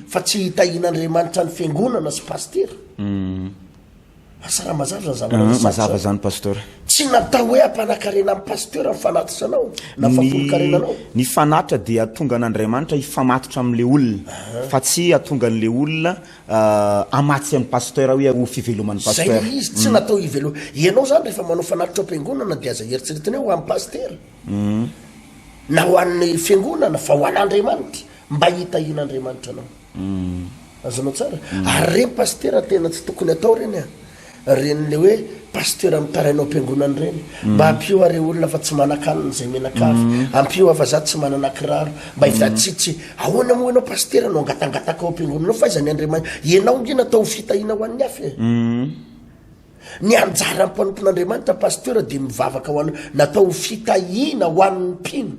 fa tsy hitahian'Andriamanitra ny fiangonana sy pasitera. Asa raha mazava zany zavatra resahiko Mazava zany pasteur. Tsy natao hoe hampanakarena ny pasteur ny fanatitra anao na fahafolonkarena anao. Ny fanatitra dia hahatonga an'Andriamanitra hifamatotra amin'ilay olona fa tsy hahatonga an'ilay olona hamatsy an'ny pasteur hoe ho fiveloman'ny Zay pasteur. ilay izy, tsy natao hivelo. Ianao zany rehefa manao fanatitra ao am-piangonana dia aza eritreretina hoe ho an'ny pasitera na ho an'ny fiangonana fa ho an'Andriamanitra mba hitahian'Andriamanitra anao. Azonao tsara? Ary reny pasitera tena tsy tokony atao reny a! Reny le hoe pasitera mitaraina ao am-piangonana reny. Mba ampio aho re olona fa tsy manan-kanina izay mianakavy. Ampio aho fa za tsy manana kiraro. Mba hividy tsy tsy ahoana moa ianao pasitera no angatangataka ao am-piangonana ao fa aiza ny Andriamanitra? Ianao nge natao ho fitahiana ho an'ny hafa e! Ny anjaran'ny mpanompon'Andriamanitra pasteur dia mivavaka ho an'ny natao ho fitahiana ho an'ny mpino.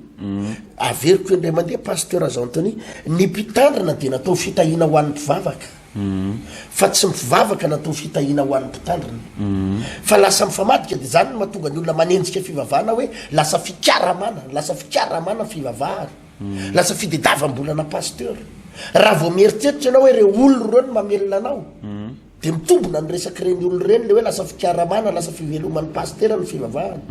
Averiko indray mandeha pasteur Jean Anthony, ny mpitandrina dia natao ho fitahiana ho an'ny mpivavaka. Fa tsy ny mpivavaka natao ho fitahiana ho an'ny mpitandrina. Fa lasa mifamadika dia izany no mahatonga ny olona manenjika fivavahana hoe lasa fikaramana, lasa fikaramana ny fivavahana. Lasa fitediavam-bolana pasteur. Raha vao mieritreritra ianao hoe ireo olona ireo no mamelona anao. Dia mitombina ny resak'ireny olona ireny le hoe lasa fikaramana, lasa fiveloman'ny pasitera ny fivavahana.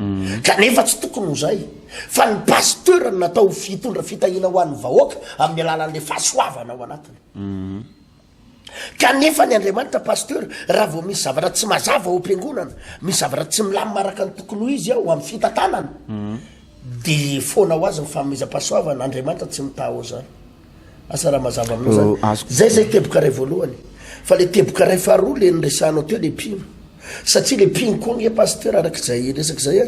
Kanefa tsy tokony ho izay. Fa ny pasteur no natao ho hitondra fitahiana ho an'ny vahoaka amin'ny alalan'ilay fahasoavana ao anatiny. Kanefa ny Andriamanitra pasteur, raha vao misy zavatra tsy mazava ao am-piangonana, misy zavatra tsy milamina araka ny tokony ho izy ao amin'ny fitantanana, dia foana ho azy ny fanomezam-pahasoavana, Andriamanitra tsy mitaha ao izany. Asa raha mazava aminao zany. Oh, azoko. Zay zay teboka iray voalohany. Fa le teboka iray faharoa le niresahanao teo le mpino. Satria le mpino koa nge pasteur araka izay resaka izay a,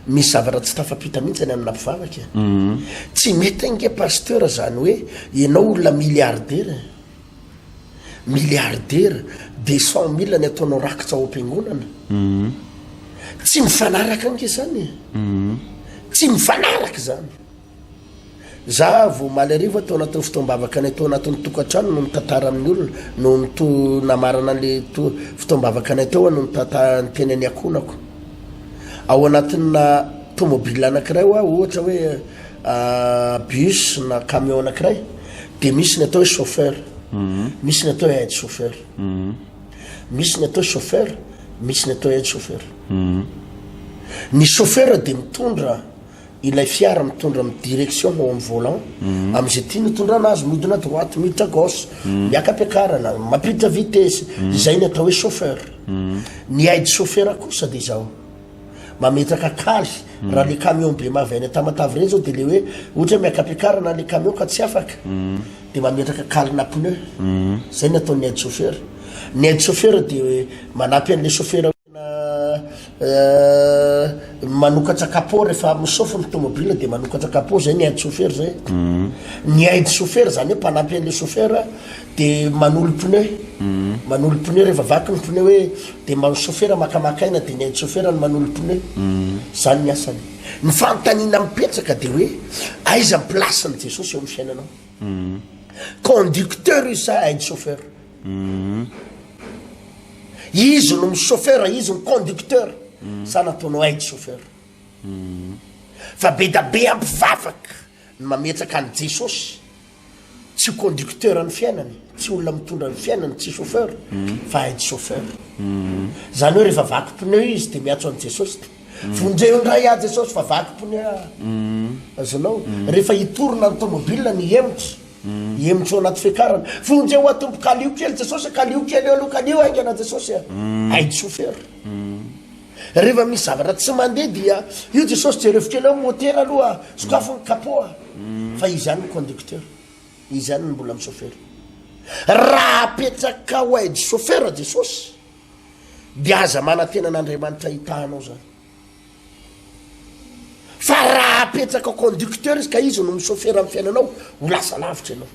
misy zavatra tsy tafapita mihitsy any amina mpivavaka e. Mhm. Tsy mety nge pasteur zany hoe ianao olona milliardaire, milliardaire de 100 mille ny ataonao rakitra ao am-piangonana. Mhm. Tsy mifanaraka nge zany e. Mhm. Tsy mifanaraka zany. Za vao omaly hariva tao anatin'ny fotoam-bavaka anay tao anatin'ny tokantrano no nitantara amin'ny olona, no nito namarana an'le to fotoam-bavaka anay teo aho no nitanta niteny an'ny ankohonako. Ao anatina tomobile anankiray hoa ohatra hoe bus na camion anankiray dia misy ny atao hoe chauffeur, misy ny atao hoe aide chauffeur, misy ny atao hoe chauffeur, misy ny atao hoe aide chauffeur. Ny chauffeur dia mitondra Ilay fiara mitondra amin'ny direction ao amin'ny volant, amin'izay tiany hitondrana azy, mihodina droite, miditra gauche, miaka-piakarana, mampiditra vitesse, izay ny atao hoe chauffeur. Ny aide chauffeur kosa dia izao, mametraka kaly, raha le camion be mavy any Tamatave ireny izao dia le hoe ohatra hoe miaka-piakarana le camion ka tsy afaka, dia mametraka kalina pneu, izay ny ataon'ny aide chauffeur. Ny aide chauffeur dia manampy an'ilay chauffeur. Manokatra capot rehefa misôfy ny tomobile dia manokatra capot zay ny aide chauffeur zay. Ny aide chauffeur zany hoe mpanampy an'le chauffeur de manolo pneu. Manolo pneu rehefa vaky ny pneu hoe de mba ny chauffeur makamaka aina de ny aide chauffeur no manolo pneu. Zany ny asany. Ny fanontaniana mipetraka de hoe aiza ny place-n'i Jesosy eo amin'ny fiainanao? Conducteur io sa aide chauffeur? Izy no mi-chauffeur, izy no conducteur, sa nataonao aide chauffeur? Fa be da be ampivavaka ny mametraka an'i Jesosy tsy ho conducteur ny fiainany, tsy olona mitondra ny fiainany, tsy chauffeur, fa aide chauffeur. Zany hoe rehefa vaky pneu izy de miantso an'i Jesosy. Vonjeo indray aho Jesosy fa vaky pneu aho. Azonao? Rehefa hitorona ny tomobile ny hihemotra. Hihemotra ao anaty fiakarana. Vonjeo aho Tompo, kalio kely Jesosy a, kalio kely eo aloha, kalio haingana Jesosy a. Aide chauffeur. Rehefa misy zavatra tsy mandeha dia io Jesosy jerevo kely eo motera aloha, sokafo ny capot a. Fa izy ihany ny conducteur. Izy ihany no mbola mi-chauffeur. Raha apetrakao aide chauffeur Jesosy dia aza manantena an'Andriamanitra hitaha anao zany. Fa raha apetrakao conducteur izy ka izy no mi-chauffeur amin'ny fiainanao, ho lasa lavitra ianao.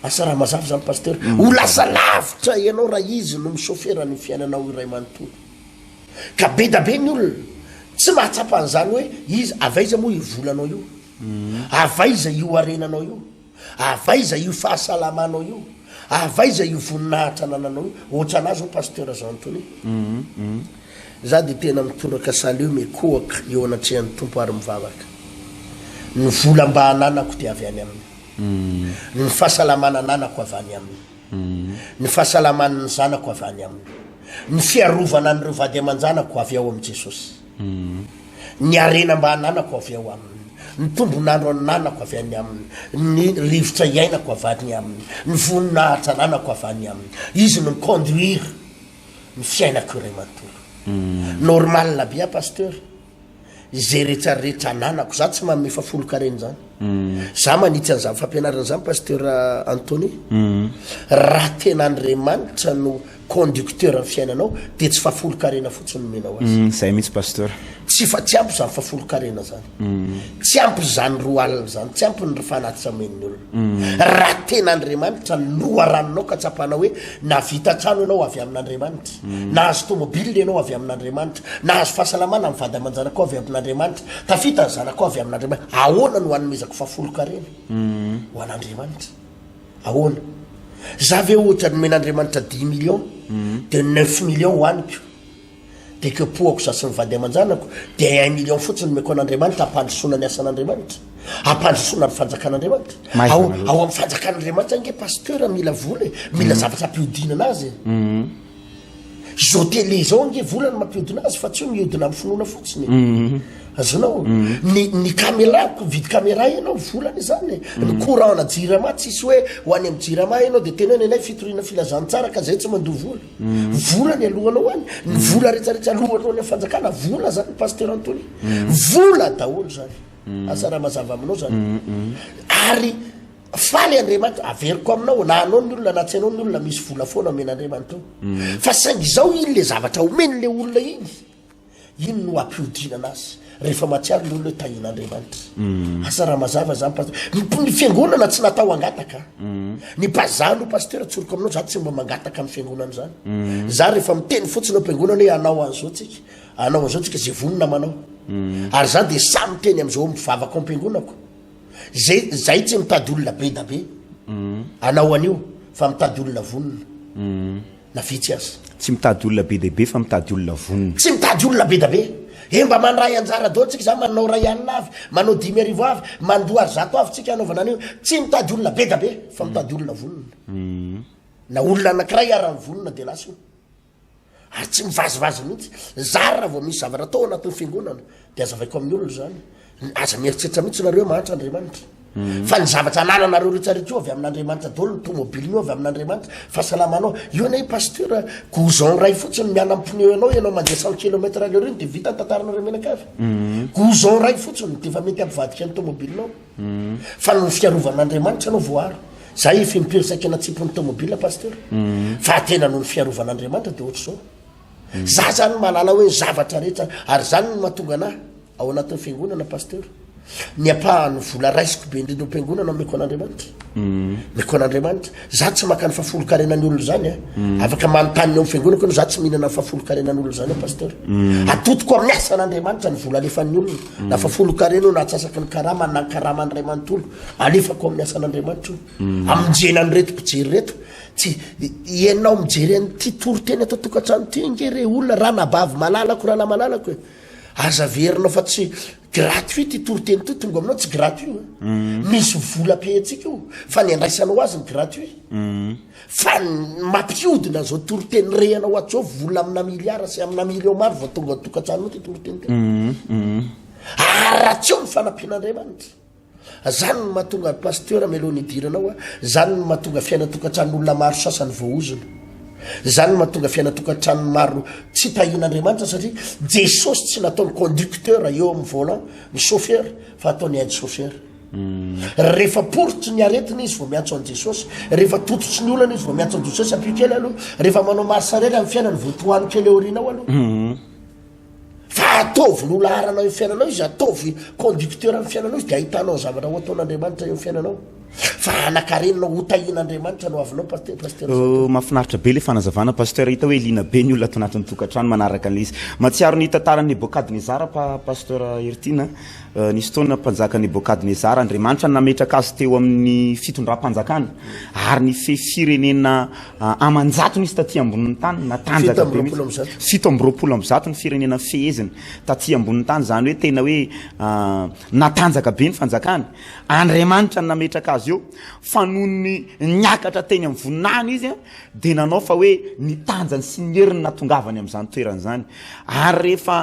Asa raha mazava zany pasteur. Ho lasa lavitra ianao raha izy no mi-chauffeur ny fiainanao iray manontolo. Ka be da be ny olona tsy mahatsapa an'izany hoe izy, avy aiza moa io volanao io? Avy aiza io harenanao io? Avy aiza io fahasalamanao io? Avy aiza io voninahitra anananao io? Ohatranà zao Pasteur Jean Anthony. Za dia tena mitoraka salut mikohaka eo anatrehan'ny Tompo ary mivavaka. Ny vola mba ananako dia avy any Aminy. Ny fahasalamana ananako avy any Aminy. Ny fahasalaman'ny zanako avy any Aminy. Ny fiarovana an'ireo vady aman-janako avy ao amin'i Jesosy. Ny harena mba ananako avy ao Aminy, ny tombon'andro ananako avy any Aminy, ny rivotra iainako avy any Aminy, ny voninahitra ananako avy any Aminy. Izy no mi-conduire ny fiainako iray manontolo. Normal be aho Pasteur, izay rehetra rehetra ananako, za tsy manome fahafolonkarena izany. Za manitsy an'izany fampianarana izany Pasteur Anthony. Raha tena Andriamanitra no conducteur ny fiainanao dia tsy fahafolonkarena fotsiny no omenao azy. Mm, zay mihitsy Pasteur. Tsy fa tsy ampy izany fahafolonkarena izany. Mm. Tsy ampy izany roa alina izany, tsy ampy ny fanatitra omen'ny olona. Mm. Raha tena Andriamanitra ny loharanonao ka tsapanao hoe nahavita trano ianao avy amin'Andriamanitra, mm. nahazo tomobile ianao avy amin'Andriamanitra, nahazo fahasalamana ny vady aman-janakao avy amin'Andriamanitra, tafita ny zanakao avy amin'Andriamanitra, ahoana no hanomezako fahafolonkarena mm. ho an'Andriamanitra? Ahoana? Za ve ohatra nomen'Andriamanitra dix millions de neuf millions hohaniko de kepohako za sy ny vady aman-janako de un million fotsiny nomeko an'Andriamanitra hampandrosoana ny asan'Andriamanitra, hampandrosoana ny fanjakan'Andriamanitra. Ao ao amin'ny fanjakan'Andriamanitra ange pasteur mila vola e, mila zavatra ampihodinana azy e. Zao télé zao ange vola no mampiodina azy fa tsy hoe miodina amin'ny finoana fotsiny e. Azonao? Ny ny caméra, mividy caméra ianao vola anie zany e. Ny courant na jirama tsisy hoe ho any amin'ny jirama ianao de tena hoe nenay fitoriana filazantsara ka zay tsy mandoa vola. Vola ny alohanao any. Ny vola rehetrarehetra alohanao any amin'ny fanjakana vola zany Pasteur Anthony. Vola daholo zany. Asa raha mazava aminao zany. Ary Faly Andriamanitra, averiko aminao, na anao ny olona na tsy anao ny olona, misy vola foana omen'Andriamanitra eo. Fa saingy izao iny le zavatra omeny le olona iny, iny no ampihodinana azy rehefa mahatsiaro le olona hoe tahian'Andriamanitra. Asa raha mazava zany pasteur. Ny, ny fiangonana tsy natao hangataka. Ny pa-, za aloha pasteur tsoriko aminao, za tsy mba mangataka amin'ny fiangonana zany. Za rehefa miteny fotsiny ao am-piangonana hoe hanao an'izao tsika, hanao an'izao tsika, zay vonona manao. Ary za dia sahy miteny amin'izao mivavaka ao am-piangonako. Zay zay tsy mitady olona be da be anao anio fa mitady olona vonona na vitsy aza. Tsy mitady olona be dia be fa mitady olona vonona. Tsy mitady olona be da be. E mba mandray anjara daholo tsika za manao ray alina avy, manao 5000 avy, mandoa ary 100 avy tsika hanaovana an'io. Tsy mitady olona be da be fa mitady olona vonona. Na olona anankiray ara ny vonona dia lasa io. Ary tsy mivazivazy mihitsy. Zary raha vao misy zavatra atao anatin'ny fiangonana dia azavaiko amin'ny olona izany. Aza mieritreritra mihitsy nareo hoe mahantra Andriamanitra. Mm. Fa ny zavatra anananareo rehetrarehetra io avy amin'Andriamanitra daholo, ny tomobilin'io avy amin'Andriamanitra, fahasalamanao. Io anie pasteur, gouzon iray fotsiny miala amin'ny pneu anao, ianao mandeha cent kilomètre à l'heure iny dia vita ny tantaranareo mianakavy. Mm. Gouzon iray fotsiny dia efa mety hampivadika ny tomobilinao. Fa noho ny fiarovan'Andriamanitra anao voaaro. Za efa impiry saika natsipin'ny tomobile pasteur. Fa tena noho ny fiarovan'Andriamanitra dia ohatr'izao. Za zany mahalala hoe ny zavatra rehetra ary zany no mahatonga anah ao anatin'ny fiangonana pasteur. Ny ampahan'ny vola raisiko be indrindra ao am-piangonana omeko an'Andriamanitra. Omeko an'Andriamanitra. Za tsy maka ny fahafolonkarenan'ny olona zany a. Afaka manontany ny ao amin'ny fiangonako ianao, za tsy mihinana ny fahafolonkarenan'ny olona zany aho pasteur. Atodiko amin'ny asan'Andriamanitra ny vola alefan'ny olona. Na fahafolonkarena io na atsasaky ny karama na ny karaman'ny ray manontolo, alefako amin'ny asan'Andriamanitra io. Amonjena an'ireto mpijery ireto. Tsy ianao mijery an'ity toriteny ato an-tokantrano ity ange re olona, ranabavy malalako, rahalahy malalako e. Aza averinao fa tsy. Gratuit ty toriteny ty tonga aminao tsy gratuit io e. Misy vola payentsika io fa ny andraisanao azy ny gratuit. Fa ny mampihodina an'izao toriteny rehanao ato zao vola amina milliard sy amina million maro vao tonga an-tokantranonao ty toriteny ty. Ary raha tsy eo ny fanampian'Andriamanitra. Zany no mahatonga pasteur mialoha ny hidiranao a, zany no mahatonga fiainan-tokantranon'olona maro sasany voaozona. Zany no mahatonga fiainan-tokantrano maro tsy tahian'Andriamanitra satria Jesosy tsy nataony conducteur eo amin'ny volant, ny chauffeur fa ataony aide chauffeur. Rehefa porotry ny aretina izy vao miantso an'i Jesosy, rehefa tototry ny olana izy vao miantso an'i Jesosy ampio kely aloha, rehefa manao marche arrière amin'ny fiainany vao tohano kely aoriana ao aloha. Fa ataovy loha laharana eo fiainanao izy, ataovy conducteur amin'ny fiainanao izy, dia ahitanao zavatra ho ataon'Andriamanitra eo fiainanao. Fa hanakarenao ho tahian'Andriamanitra no avinao pasteur. Pasteur. Oh, mahafinaritra be le fanazavana pasteur, hita hoe liana be ny olona ato anatin'ny tokantrano manaraka an'ilay izy. Mahatsiaro ny tantaran'i Nebokadnezara pa pasteur Heritiana, eh, nisy fotoana mpanjaka Nebokadnezara, Andriamanitra nametraka azy teo amin'ny fitondram-panjakana ary nifehy firenena Aman-jatony izy taty ambonin'ny tany, natanjaka be mihitsy. 127 ny firenena feheziny taty ambonin'ny tany, izany hoe tena hoe natanjaka be ny fanjakany. Andriamanitra no nametraka azy eo, fa noho ny niakatra teny amin'ny voninahiny izy dia nanao fa hoe ny tanjany sy ny heriny nahatongavany amin'izany toerana izany. Ary rehefa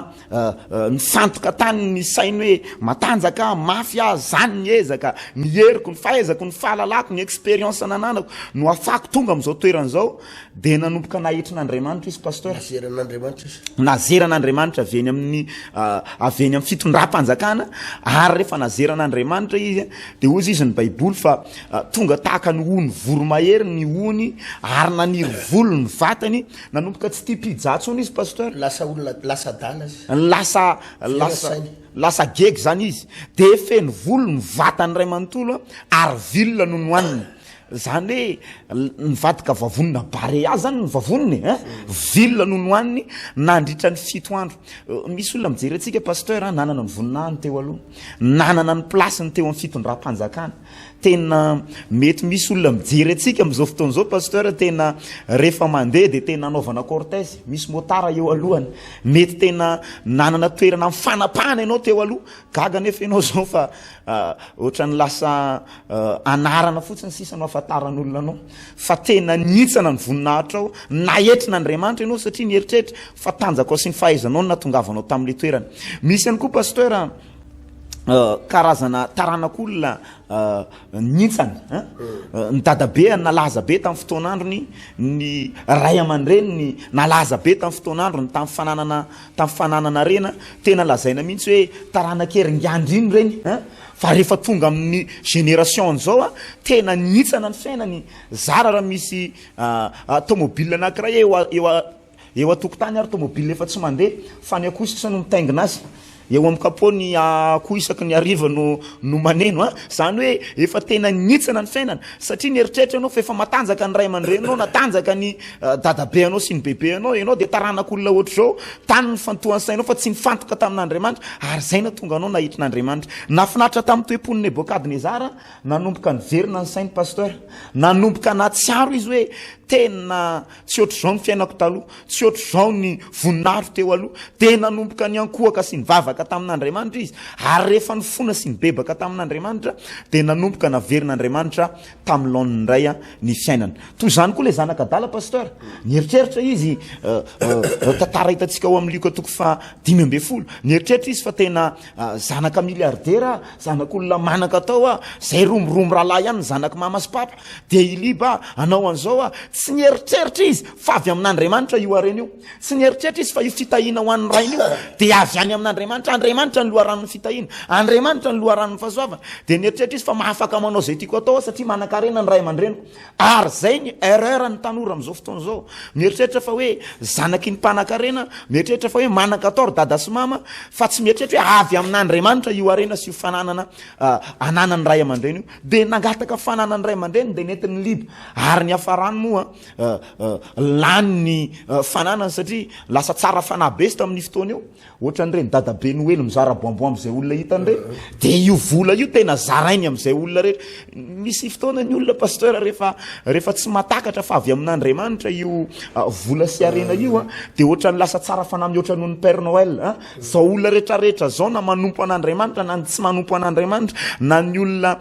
Nifantoka tany ny sainy hoe matanjaka aho, mafy aho, zany ny ezaka, ny heriko, ny fahaizako, ny fahalalako, ny expérience nananako no afako tonga amin'izao toerana izao, dia nanomboka naetrin'Andriamanitra izy Pasteur. Nazeran'Andriamanitra izy. Nazeran'Andriamanitra avy eny amin'ny avy eny amin'ny fitondram-panjakana, ary rehefa nazeran'Andriamanitra izy dia hozy izy ny Baiboly fa tonga tahaka ny ony voromahery ny ony ary naniry volo ny vatany, Nanomboka tsy tia pizza tsony izy pasteur. Lasa olona lasa adala izy. Lasa lasa lasa gegy zany izy. De feno volo ny vatany iray manontolo ary vilona no nohaniny. Zany hoe nivadika vavonina barea zany ny vavoniny e. Vilona no nohaniny nandritra ny fito andro. Misy olona mijery antsika pasteur nanana ny voninahiny teo aloha. Nanana ny place-ny teo amin'ny fitondram-panjakana. Tena mety misy olona mijery antsika amin'izao fotoana izao pasteur tena rehefa mandeha dia tena anaovana cortège, misy motard eo alohany, mety tena nanana toerana mifanapahana ianao teo aloha, gaga nefa ianao izao fa ohatran'ny lasa anarana fotsiny sisa no ahafantaran'olona anao, fa tena nihintsana ny voninahitrao, naetrin'Andriamanitra ianao satria nieritreritra fa tanjakao sy ny fahaizanao no nahatongavanao tamin'ilay toerana. Misy ihany koa pasteur karazana taranak'olona nihintsana an, ny dadabeany nalaza be tamin'ny fotoan'androny, ny ray aman-dreniny nalaza be tamin'ny fotoan'androny tamin'ny fananana tamin'ny fananana harena, tena lazaina mihitsy hoe taranak'i Heringiandry iny ireny an, fa rehefa tonga amin'ny génération an'izao an, tena nihintsana ny fiainany, zara raha misy tomobile anankiray eo eo Eo an-tokotany ary tomobile efa tsy mandeha fa ny akoho sisa no mitaingina azy. Eo amin'ny capot ny akoho isaky ny hariva no no maneno a! Zany hoe efa tena nihintsana ny fiainana satria nieritreritra ianao fa efa matanjaka ny ray aman-dreninao, natanjaka ny dadabeanao sy ny bebeanao, ianao dia taranak'olona ohatr'izao, tany nifantohan'ny sainao fa tsy nifantoka tamin'Andriamanitra ary izay nahatonga anao nahitrin'Andriamanitra. Nahafinaritra tamin'ny toe-pon'i Nebokadnezara nanomboka niverina ny sainy Pasteur. Nanomboka nahatsiaro izy hoe tena Tsy ohatr'izao ny fiainako taloha, tsy ohatr'izao ny voninahitro teo aloha. Dia nanomboka niankohoka sy nivavaka tamin'Andriamanitra izy, ary rehefa nifona sy nibebaka tamin'Andriamanitra, dia nanomboka naverin'Andriamanitra tamin'ny laoniny indray ny fiainany. Toy izany koa ilay zanak'adala, Pasteur. Nieritreritra izy, tantara hitantsika ao amin'ny Lioka toko faha 15, nieritreritra izy fa tena zanaka milliardaire aho, zanak'olona manan-katao aho, izay romoromo rahalahy ihany ny zanak'i mama sy papa. Dia i Liba hanao an'izao aho. Tsy nieritreritra izy fa avy amin'Andriamanitra io harena io. Tsy nieritreritra izy fa io fitahiana ho an'ny rainy io dia avy any amin'Andriamanitra. Andriamanitra ny loharanon'ny fitahiana. Andriamanitra ny loharanon'ny fahasoavana. Dia nieritreritra izy fa mahafaka manao izay tiako atao aho satria manan-karena ny ray aman-dreniko. Ary izay ny erreur ny tanora amin'izao fotoana izao. Mieritreritra fa hoe zanaky ny mpanan-karena, mieritreritra fa hoe manan-katao ry dada sy mama, fa tsy mieritreritra hoe avy amin'Andriamanitra io harena sy io fananana ananan'ny ray aman-dreny io. Dia nangataka fananan'ny ray aman-dreniny dia nentin'ny liba. Ary niafarany moa. lany ny fananany satria lasa tsara fanahy be izy tamin'io fotoana io. Ohatran'ireny dadabe noely mizara bonbon amin'izay olona hitany ireny. Dia io vola io tena zarainy amin'izay olona rehetra. Misy fotoana ny olona pasteur rehefa rehefa tsy mahatakatra fa avy amin'Andriamanitra io vola sy harena io dia ohatran'ny lasa tsara fanahy mihoatra noho ny Père Noël. Zao olona rehetra rehetra zao na manompo an'Andriamanitra na ny tsy manompo an'Andriamanitra na ny olona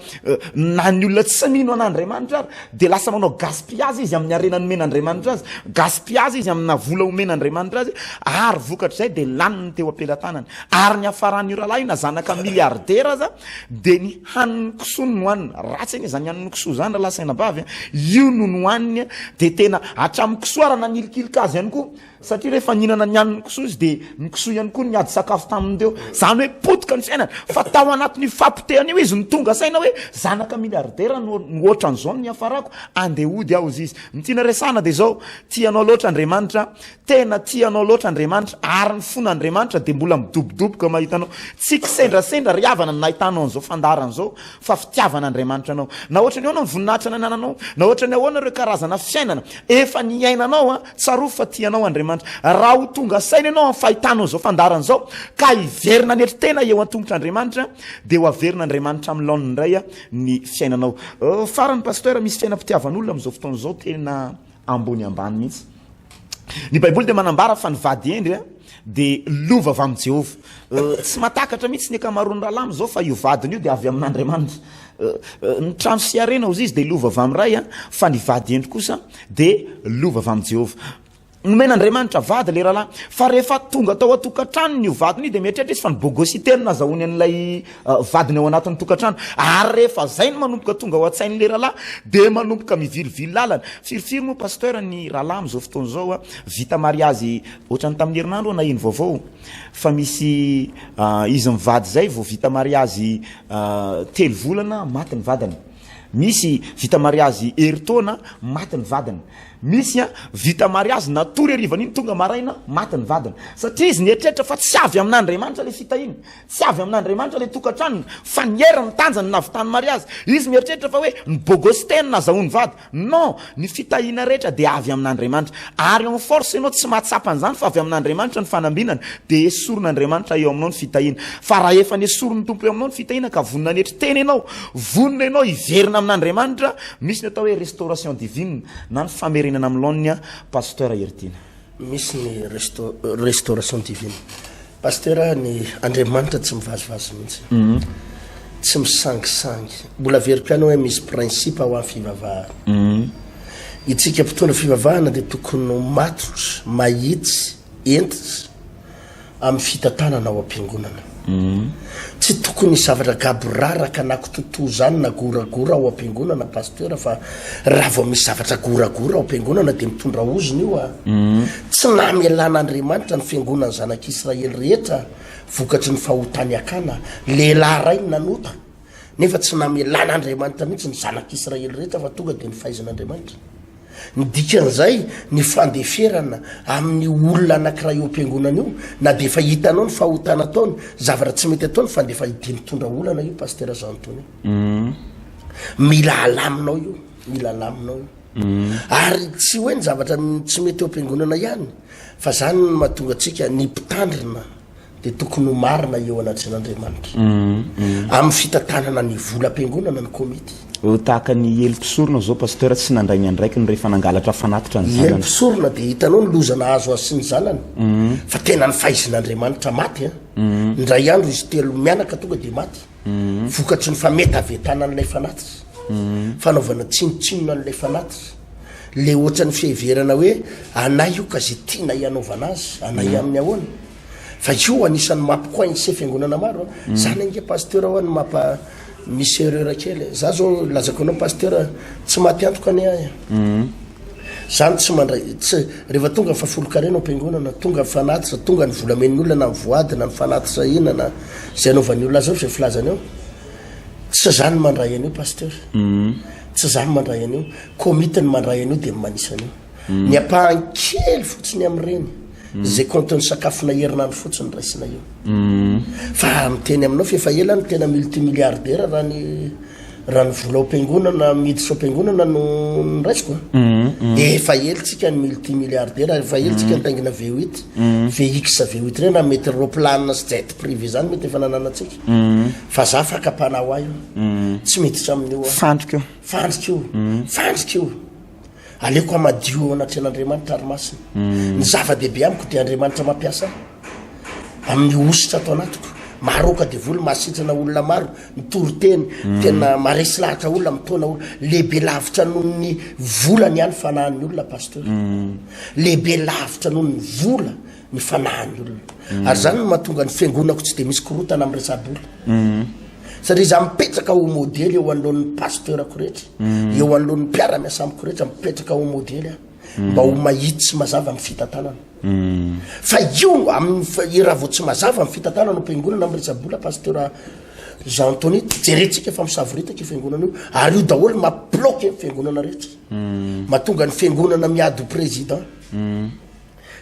na ny olona tsy mino an'Andriamanitra ary dia lasa manao gaspillage izy amin'ny harena nomen'Andriamanitra azy, gaspillage izy amina vola omen'Andriamanitra azy ary vokatr'izay dia laniny teo am-pelatanany. Ary ny hafaran'io rahalahy io na zanaka milliardaire aza dia ny hanin'ny kisoa no nohaniny. Ratsy anie izany hanin'ny kisoa izany rahalahy sy anabavy a! Io no nohaniny dia tena hatramin'ny kisoa ary nanilikilika azy ihany koa. Satria rehefa nihinana ny hanin'ny kisoa izy dia ny kisoa ihany koa niady sakafo taminy teo. Izany hoe potika ny fiainany. Fa tao anatin'io fahapotehana io izy no tonga saina hoe zanaka milliardaire no ohatran'izao no niafarako, andeha hody aho hozy izy. Ny tiana resahana dia izao, tia anao loatra Andriamanitra, tena tia anao loatra Andriamanitra ary ny fon'Andriamanitra dia mbola midobodoboka mahita anao. Tsy kisendrasendra ry havana ny nahitanao an'izao fandaharana izao fa fitiavan'Andriamanitra anao. Na ohatran'ny ahoana ny voninahitra nanananao, na ohatran'ny ahoana ireo karazana fiainana efa niainanao an, Tsarovy fa tia anao Andriamanitra. Raha ho tonga saina ianao amin'ny fahitanao izao fandaharana izao, ka hiverina hanetry tena eo an-tongotr'Andriamanitra, dia ho averin'Andriamanitra amin'ny laoniny indray ny fiainanao. Farany Pasteur, misy fiainam-pitiavan'olona amin'izao fotoana izao tena ambony ambany mihitsy. Ny Baiboly dia manambara fa ny vady hendry dia lova avy amin'i Jehovah. Tsy mahatakatra mihitsy ny ankamaroan'ny rahalahy amin'izao fa io vadiny io dia avy amin'Andriamanitra. Ny trano sy harena hozy izy dia lova avy amin'ny Ray, fa ny vady hendry kosa dia lova avy amin'i Jehovah. Nomen'Andriamanitra vady ilay rahalahy, fa rehefa tonga tao an-tokantranony io vadiny io dia mieritreritra izy fa ny bogosité no nazahoany an'ilay vadiny ao anatin'ny tokantrano. Ary rehefa izay no manomboka tonga ao an-tsain'ilay rahalahy dia manomboka mivilivily lalana. Firifiry moa pasteur ny rahalahy amin'izao fotoana izao vita mariazy ohatran'ny tamin'ny herinandro aho naheno vaovao fa misy izy mivady izay vao vita mariazy telo volana maty ny vadiny. Misy vita mariazy herintaona maty ny vadiny. Misy vita mariazy natory harivan'iny tonga maraina maty ny vadiny. Satria izy nieritreritra fa tsy avy amin'Andriamanitra ilay fitahiana. Tsy avy amin'Andriamanitra ilay tokantranony fa ny heriny, ny tanjany no nahavitany mariazy. Izy mieritreritra fa hoe ny bogositeny no nazahoany vady. Non! Ny fitahiana rehetra dia avy amin'Andriamanitra. Ary en force ianao tsy mahatsapa an'izany fa avy amin'Andriamanitra ny fanambinana, dia esorin'Andriamanitra eo aminao ny fitahiana. Fa raha efa nesorin'ny Tompo eo aminao ny fitahiana ka vonona hanetry tena ianao, vonona ianao hiverina amin'Andriamanitra, misy ny atao hoe restauration divine na ny famerenana amin'ny laoniny Pasteur Heritiana. Misy ny restauration divine. Pasteur a, ny Andriamanitra tsy mivazivazy mihitsy. Tsy misangisangy. Mbola averiko ihany hoe misy principe ho an'ny fivavahana. Itsika mpitondra fivavahana dia tokony ho matotra, mahitsy, hentitra amin'ny fitantanana ao am-piangonana. Tsy tokony hisy zavatra gaboraraka na kitotoa izany na goragora ao am-piangonana Pasteur fa raha vao misy zavatra goragora ao am-piangonana dia mitondra ozona io a. Tsy namelan'Andriamanitra ny fiangonan'ny zanak'Israely rehetra vokatry ny fahotan'i Akana, lehilahy iray no nanota nefa tsy namelan'Andriamanitra mihitsy ny zanak'Israely rehetra fa tonga dia nifaizin'Andriamanitra. Ny dikan'izay, ny fandeferana amin'io olona anankiray eo am-piangonana io, na dia efa hitanao ny fahotana ataony, zavatra tsy mety ataony, fa ndefa dia mitondra olana io Pasitera Jean Anthony. Mila alaminao io, mila alaminao io. Ary tsy hoe ny zavatra tsy mety eo am-piangonana ihany, fa zany no mahatonga antsika, ny mpitandrina dia tokony ho marina eo anatrehan'Andriamanitra. Amin'ny fitantanana ny volam-piangonana ny komity. Tahaka ny Ely mpisorona izao Pasteur tsy nandray ny andraikiny rehefa nangalatra fanatitra ny zanany. Ely mpisorona dia hitanao ny loza nahazo azy sy ny zanany fa tena nifaizin'Andriamanitra maty an. Indray andro izy telo mianaka tonga dia maty. Vokatry ny fametavetana an'ilay fanatitra. Fanaovana tsinontsinona an'ilay fanatitra. Le ohatran'ny fiheverana hoe anay io ka ze tianay hanaovana azy, anay amin'ny ahoana? Fa io anisan'ny mampi-coincer fiangonana maro a. Zany ange pasteur hoa no mampa misy erreur kely e. Za zao lazako anao pasteur tsy maty antoka anie ahy e. Zany tsy mandray tsy rehefa tonga ny fahafolonkarena ao am-piangonana, tonga ny fanatitra, tonga ny volamen'ny olona na ny voady na ny fanatitra inona na izay anaovan'ny olona azy eo izay filazany eo. Tsy za no mandray an'io pasteur. Tsy za no mandray an'io. Komity no mandray an'io dia manisa an'io. Ny ampahany kely fotsiny amin'ireny, izay compte-n'ny sakafona herinandro fotsiny raisina eo. Fa miteny aminao f'efa ela no tena multimilliardaire raha ny. Raha ny vola ao am-piangonana miditra ao am-piangonana no noraisiko a. Efa ela tsika ny multimilliardaire, efa ela tsika nitaingina V8, VX V8 ireny, na mety roplanina sy jet privé zany mety efa nananantsika. Fa za fakam-panahy ho ahy io. Tsy miditra amin'io aho. Fandrika io. Fandrika io. Fandrika io. Aleoko hamadio eo anatrehan'Andriamanitra ary masina. Ny zava-dehibe amiko dia Andriamanitra mampiasa ahy amin'ny hosotra ato anatiko. Maroaka devoly, mahasitrana olona maro, mitory teny, tena maharesy lahatra olona, mitaona olona. Lehibe lavitra noho ny vola ny ahy ny fanahin'ny olona, Pasteur. Lehibe lavitra noho ny vola ny fanahin'ny olona. Ary izany no mahatonga ny fiangonako tsy dia misy korontana amin'ny resa-bola. Satria izaho mipetraka ho modely eo anoloan'ny pasteur-ko rehetra, eo anoloan'ny mpiara-miasa amiko rehetra, mipetraka ho modely aho. Mba ho mahitsy sy mazava ny fitantanana. Fa io amin'ny raha vao tsy mazava ny fitantanana ao am-piangonana amin'ny resa-bola, pasteur Jean Anthony, jerentsika fa misavoritaka io fiangonana io, ary io daholo mampibloquer ny fiangonana rehetra. Mahatonga ny fiangonana miady ho président.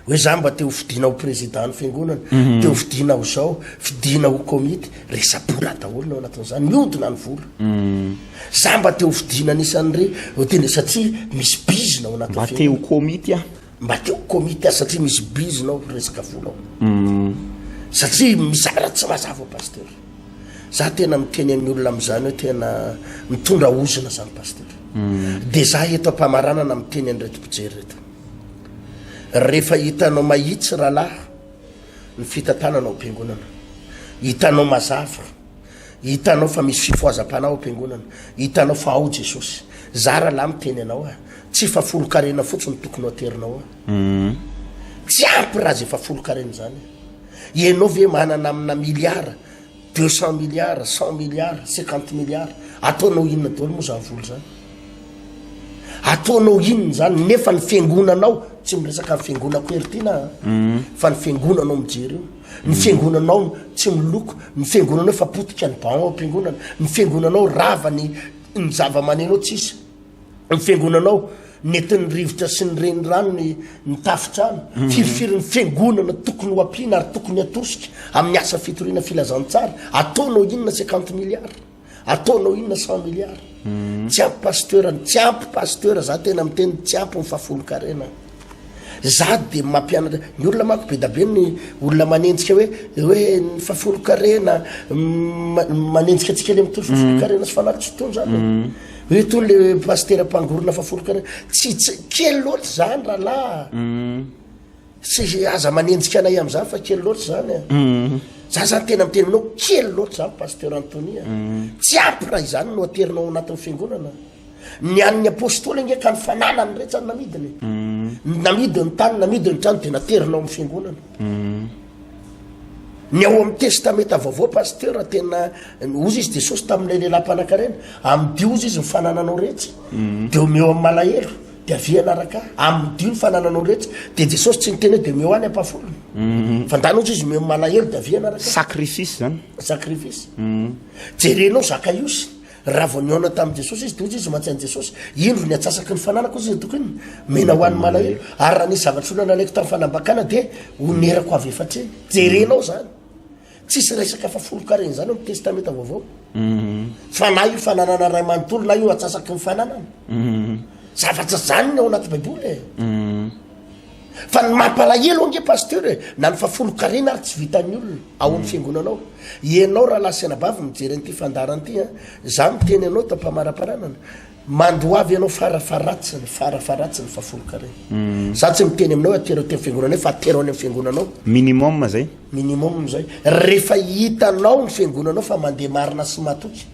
Hoe za mba te ho fidiana ho président ny fiangonana, te ho fidiana ho zao, fidiana ho komity, resa-bola daholo ny ao anatin'izany, mihodina ny vola. Za mba te ho fidiana anisan'ireny, ho tena satria misy bizina ao anatin'ny Mba te ho komity aho. Mba te ho komity aho satria misy bizina ao resaka vola ao. Satria mizara tsy mazava pasteur. Za tena miteny amin'ny olona amin'izany hoe tena mitondra ozona zany pasteur. De za eto am-pamaranana miteny an'ireto mpijery ireto. Rehefa hitanao mahitsy rahalahy ny fitantanana ao am-piangonana, hitanao mazava, hitanao fa misy fifohazam-panahy ao am-piangonana, hitanao fa ao Jesosy. Za rahalahy miteny anao ah, tsy fahafolon-karena fotsiny no tokony ho aterinao ah. Tsy ampy raha zay fahafolon-karena zany. Ianao ve manana amina milliard, 200 milliards, 100 milliards, 50 milliards, ataonao inona daholo moa zany vola zany? Ataonao inona zany nefa ny fiangonanao, tsy miresaka ny fiangonako ery tiana a, fa ny fiangonanao mijery io, ny fiangonanao tsy miloko, ny fiangonanao efa potika ny banc ao am-piangonana, ny fiangonanao rava ny ny zava-maneno ao tsisy, ny fiangonanao nentin'ny rivotra sy ny renirano ny ny tafontrano, firifiry ny fiangonana tokony ho ampiana ary tokony hatosika amin'ny asa fitoriana filazantsara, ataonao inona 50 milliards? Ataonao inona 100 milliards? Tsy ampy pasteur, tsy ampy pasteur, za tena miteny tsy ampy ny fahafolon-karena. Za de mampianatra ny olona manko be da be ny olona manenjika hoe hoe ny fahafolon-karena manenjika antsika le mitory fahafolon-karena sy fanahy tsy tony zany. Hoe tony le pasitera mpangorona fahafolon-karena. Tsy tsy kely loatra zany rahalahy. Tsy aza manenjika anay am'zany fa kely loatra zany a. Za zany tena miteny aminao kely loatra zany pasteur Anthony a. Tsy ampy raha izany no aterinao ao anatin'ny fiangonana. Ny an'ny apostoly ange ka ny fananany rehetra no namidiny. Namidy ny tany, namidy ny trano dia naterina ao amin'ny fiangonana. Ny ao amin'ny testamenta vaovao pasteur tena hozy izy Jesosy tamin'ilay lehilahy mpanankarena, amidio hozy izy ny fanananao rehetra. Dia omeo amin'ny malahelo. Dia avia hanaraka ahy. Amidio ny fanananao rehetra. Dia Jesosy tsy niteny hoe dia omeo ahy ny ampahafolony. Fa ndana hozy izy omeo amin'ny malahelo dia avia hanaraka ahy. Sacrifice zany. Sacrifice. Jerenao Zakaiosy, raha vao nihaona tamin'i Jesosy izy dia hozy izy mantsy an'i Jesosy, indro ny antsasaky ny fananako hozy izy tokony omena ho an'ny malahelo, ary raha nisy zavatra olona nalaiko tamin'ny fanambakana dia onerako avy efa-treny. Jerenao zany. Tsisy resaka fahafolon-karena izany ao amin'ny Testamenta Vaovao. Fa na io fananana ray manontolo na io atsasaky ny fananana. Zavatra zany ny ao anaty Baiboly e. Fa ny mampalahelo ange pasteur e, na ny fahafolon-karena ary tsy vitan'ny olona ao amin'ny fiangonana ao. Ianao rahalahy sy anabavy mijery an'ity fandaharana ity an, za miteny anao eto am-pamaraparanana, Mandoava ianao farafaharatsiny, farafaharatsiny fahafolon-karena. Za tsy miteny aminao hoe atero aty amin'ny fiangonanay fa atero any amin'ny fiangonanao. Minimum zay. Minimum zay. Rehefa hitanao ny fiangonanao fa mandeha marina sy matoky.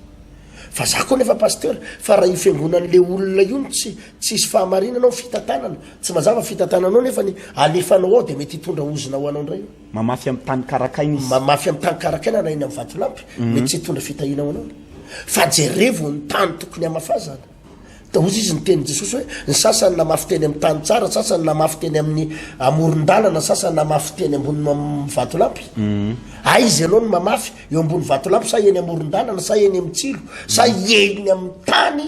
Fa za koa nefa pasteur, fa raha io fiangonan'le olona io no tsy tsisy fahamarinana ao fitantanana, tsy mazava fitantananao nefa ny alefanao ao de mety hitondra ozona ho anao indray io. Mamafy amin'ny tany karakaina izy. Mamafy amin'ny tany karakaina na eny amin'ny vatolampy, mety tsy hitondra fitahiana ho anao. Fa jerevo ny tany tokony hamafazana. Da hozy izy niteny Jesosy hoe, ny sasany namafy teny amin'ny tany tsara, sasany namafy teny amin'ny amoron-dalana, sasany namafy teny ambony vatolampy. Aiza ianao no mamafy? Eo ambony vatolampy sa eny amoron-dalana sa eny amin'ny tsilo sa eny amin'ny tany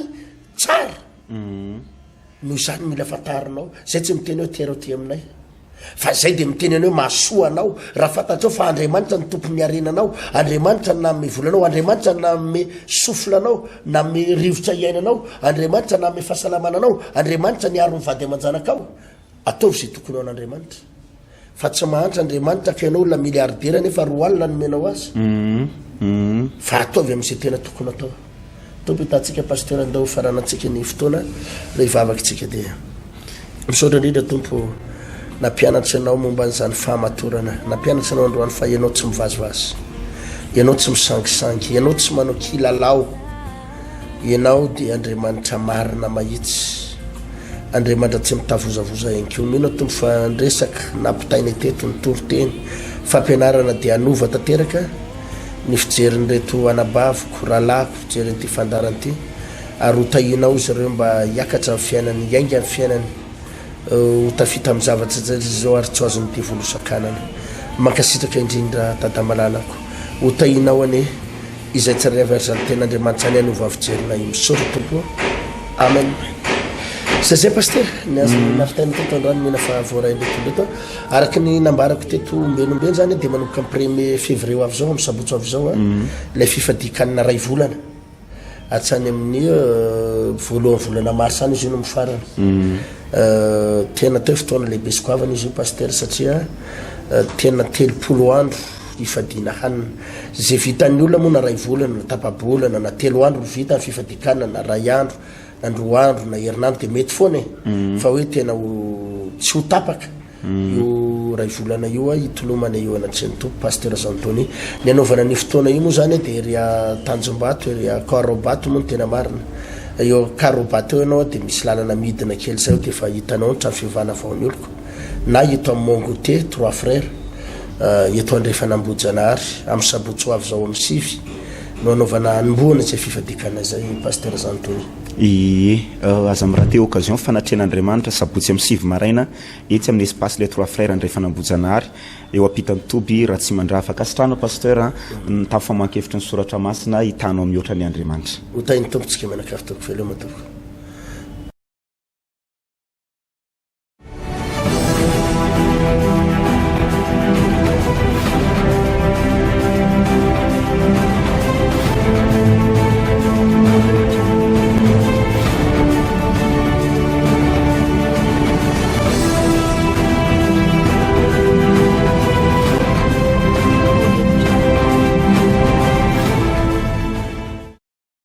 tsara? Noho izany mila fantarinao. Zay tsy miteny hoe tero aty aminay. Fa izay dia miteny anao hoe mahasoa anao raha fantatrao fa Andriamanitra no tompon'ny harenanao, Andriamanitra no nanome vola anao, Andriamanitra no nanome souffle anao, nanome rivotra hiainanao, Andriamanitra nanome fahasalamana anao, Andriamanitra niaro ny vady aman-janakao. Ataovy izay tokony ho an'Andriamanitra. Fa tsy mahantra Andriamanitra ka ianao olona milliardaire nefa 20 no omenao azy. Fa ataovy amin'izay tena tokony atao. Tompo hitantsika Pasteur andao ho faranantsika ny fotoana raha hivavaka isika dia misaotra indrindra Tompo nampianatra ianao momba an'izany fahamatorana nampianatra ianao androany fa ianao tsy mivazivazy ianao tsy misangisangy ianao tsy manao kilalao ianao dia Andriamanitra marina mahitsy Andriamanitra tsy mitavozavoza ihany koa mino Tompo fa ny resaka nampitaina teto ny toriteny fampianarana dia hanova tanteraka ny fijerin'ireto anabaviko, rahalahiko fijery an'ity fandaharana ity, ary ho tahianao izy ireo mba hiakatra ny fiainany, hiainga ny fiainany, ho tafita amin'ny zavatra izay izy izao ary tsy ho azon'ny devoly ho sakanana. Mankasitraka indrindra Dada malalako. Ho tahianao anie izay tsirairay avy ary izany tenin'Andriamanitra izany hanova fijerinay. Misaotra Tompo o. Amen. Zay zay Pasitera, ny azo nampitaina teto androany mino fa voarain'ireto ireto. Araka ny nambarako teto ombeny ombeny zany dia manomboka amin'ny premier février ho avy izao, amin'ny sabotsy ho avy izao ilay fifadian-kanina iray volana. Hatrany amin'ny voalohan'ny volana mars any izy io no mifarana. Tena atao hoe fotoana lehibe sy goavana izy io Pasitera satria tena 30 andro ifadiana hanina. Izay vitan'ny olona moa na iray volana na tapa-bolana na telo andro no vita ny fifadian-kanina na iray andro na roa andro na herinandro dia mety foana e mm. fa hoe tena ho tsy ho tapaka mm. io ray volana io a hitolomana eo anatrehan'ny tompo pasteur Jean Tony ny anaovana ny fotoana io moa zany dia ery Tanjombato ery Karobato moa no tena marina eo Karobato eo ianao dia misy lalana midina kely zay dia efa hitanao ny trano fivavahana vao ny oloko na eto amin'ny Mont Goûter Trois Frères euh, eto andrefana Ambohijanahary amin'ny sabotsy ho avy izao amin'ny sivy no anaovana hanombohana izay fifadian-kanina izay Pasteur Jean Tony. Ie, aza mi-rater occasion fanatrehan'Andriamanitra sabotsy amin'ny sivy maraina etsy amin'ny espace Les Trois Frères Andrefan'Ambohijanahary eo ampitan'ny toby Ratsimandrava. Fankasitrahana Pasteur a, ny tamin'ny famoahan-kevitry ny soratra masina hitanao mihoatra ny Andriamanitra. Ho tahin'ny Tompo tsika mianakavy tompoko. Veloma tompoko.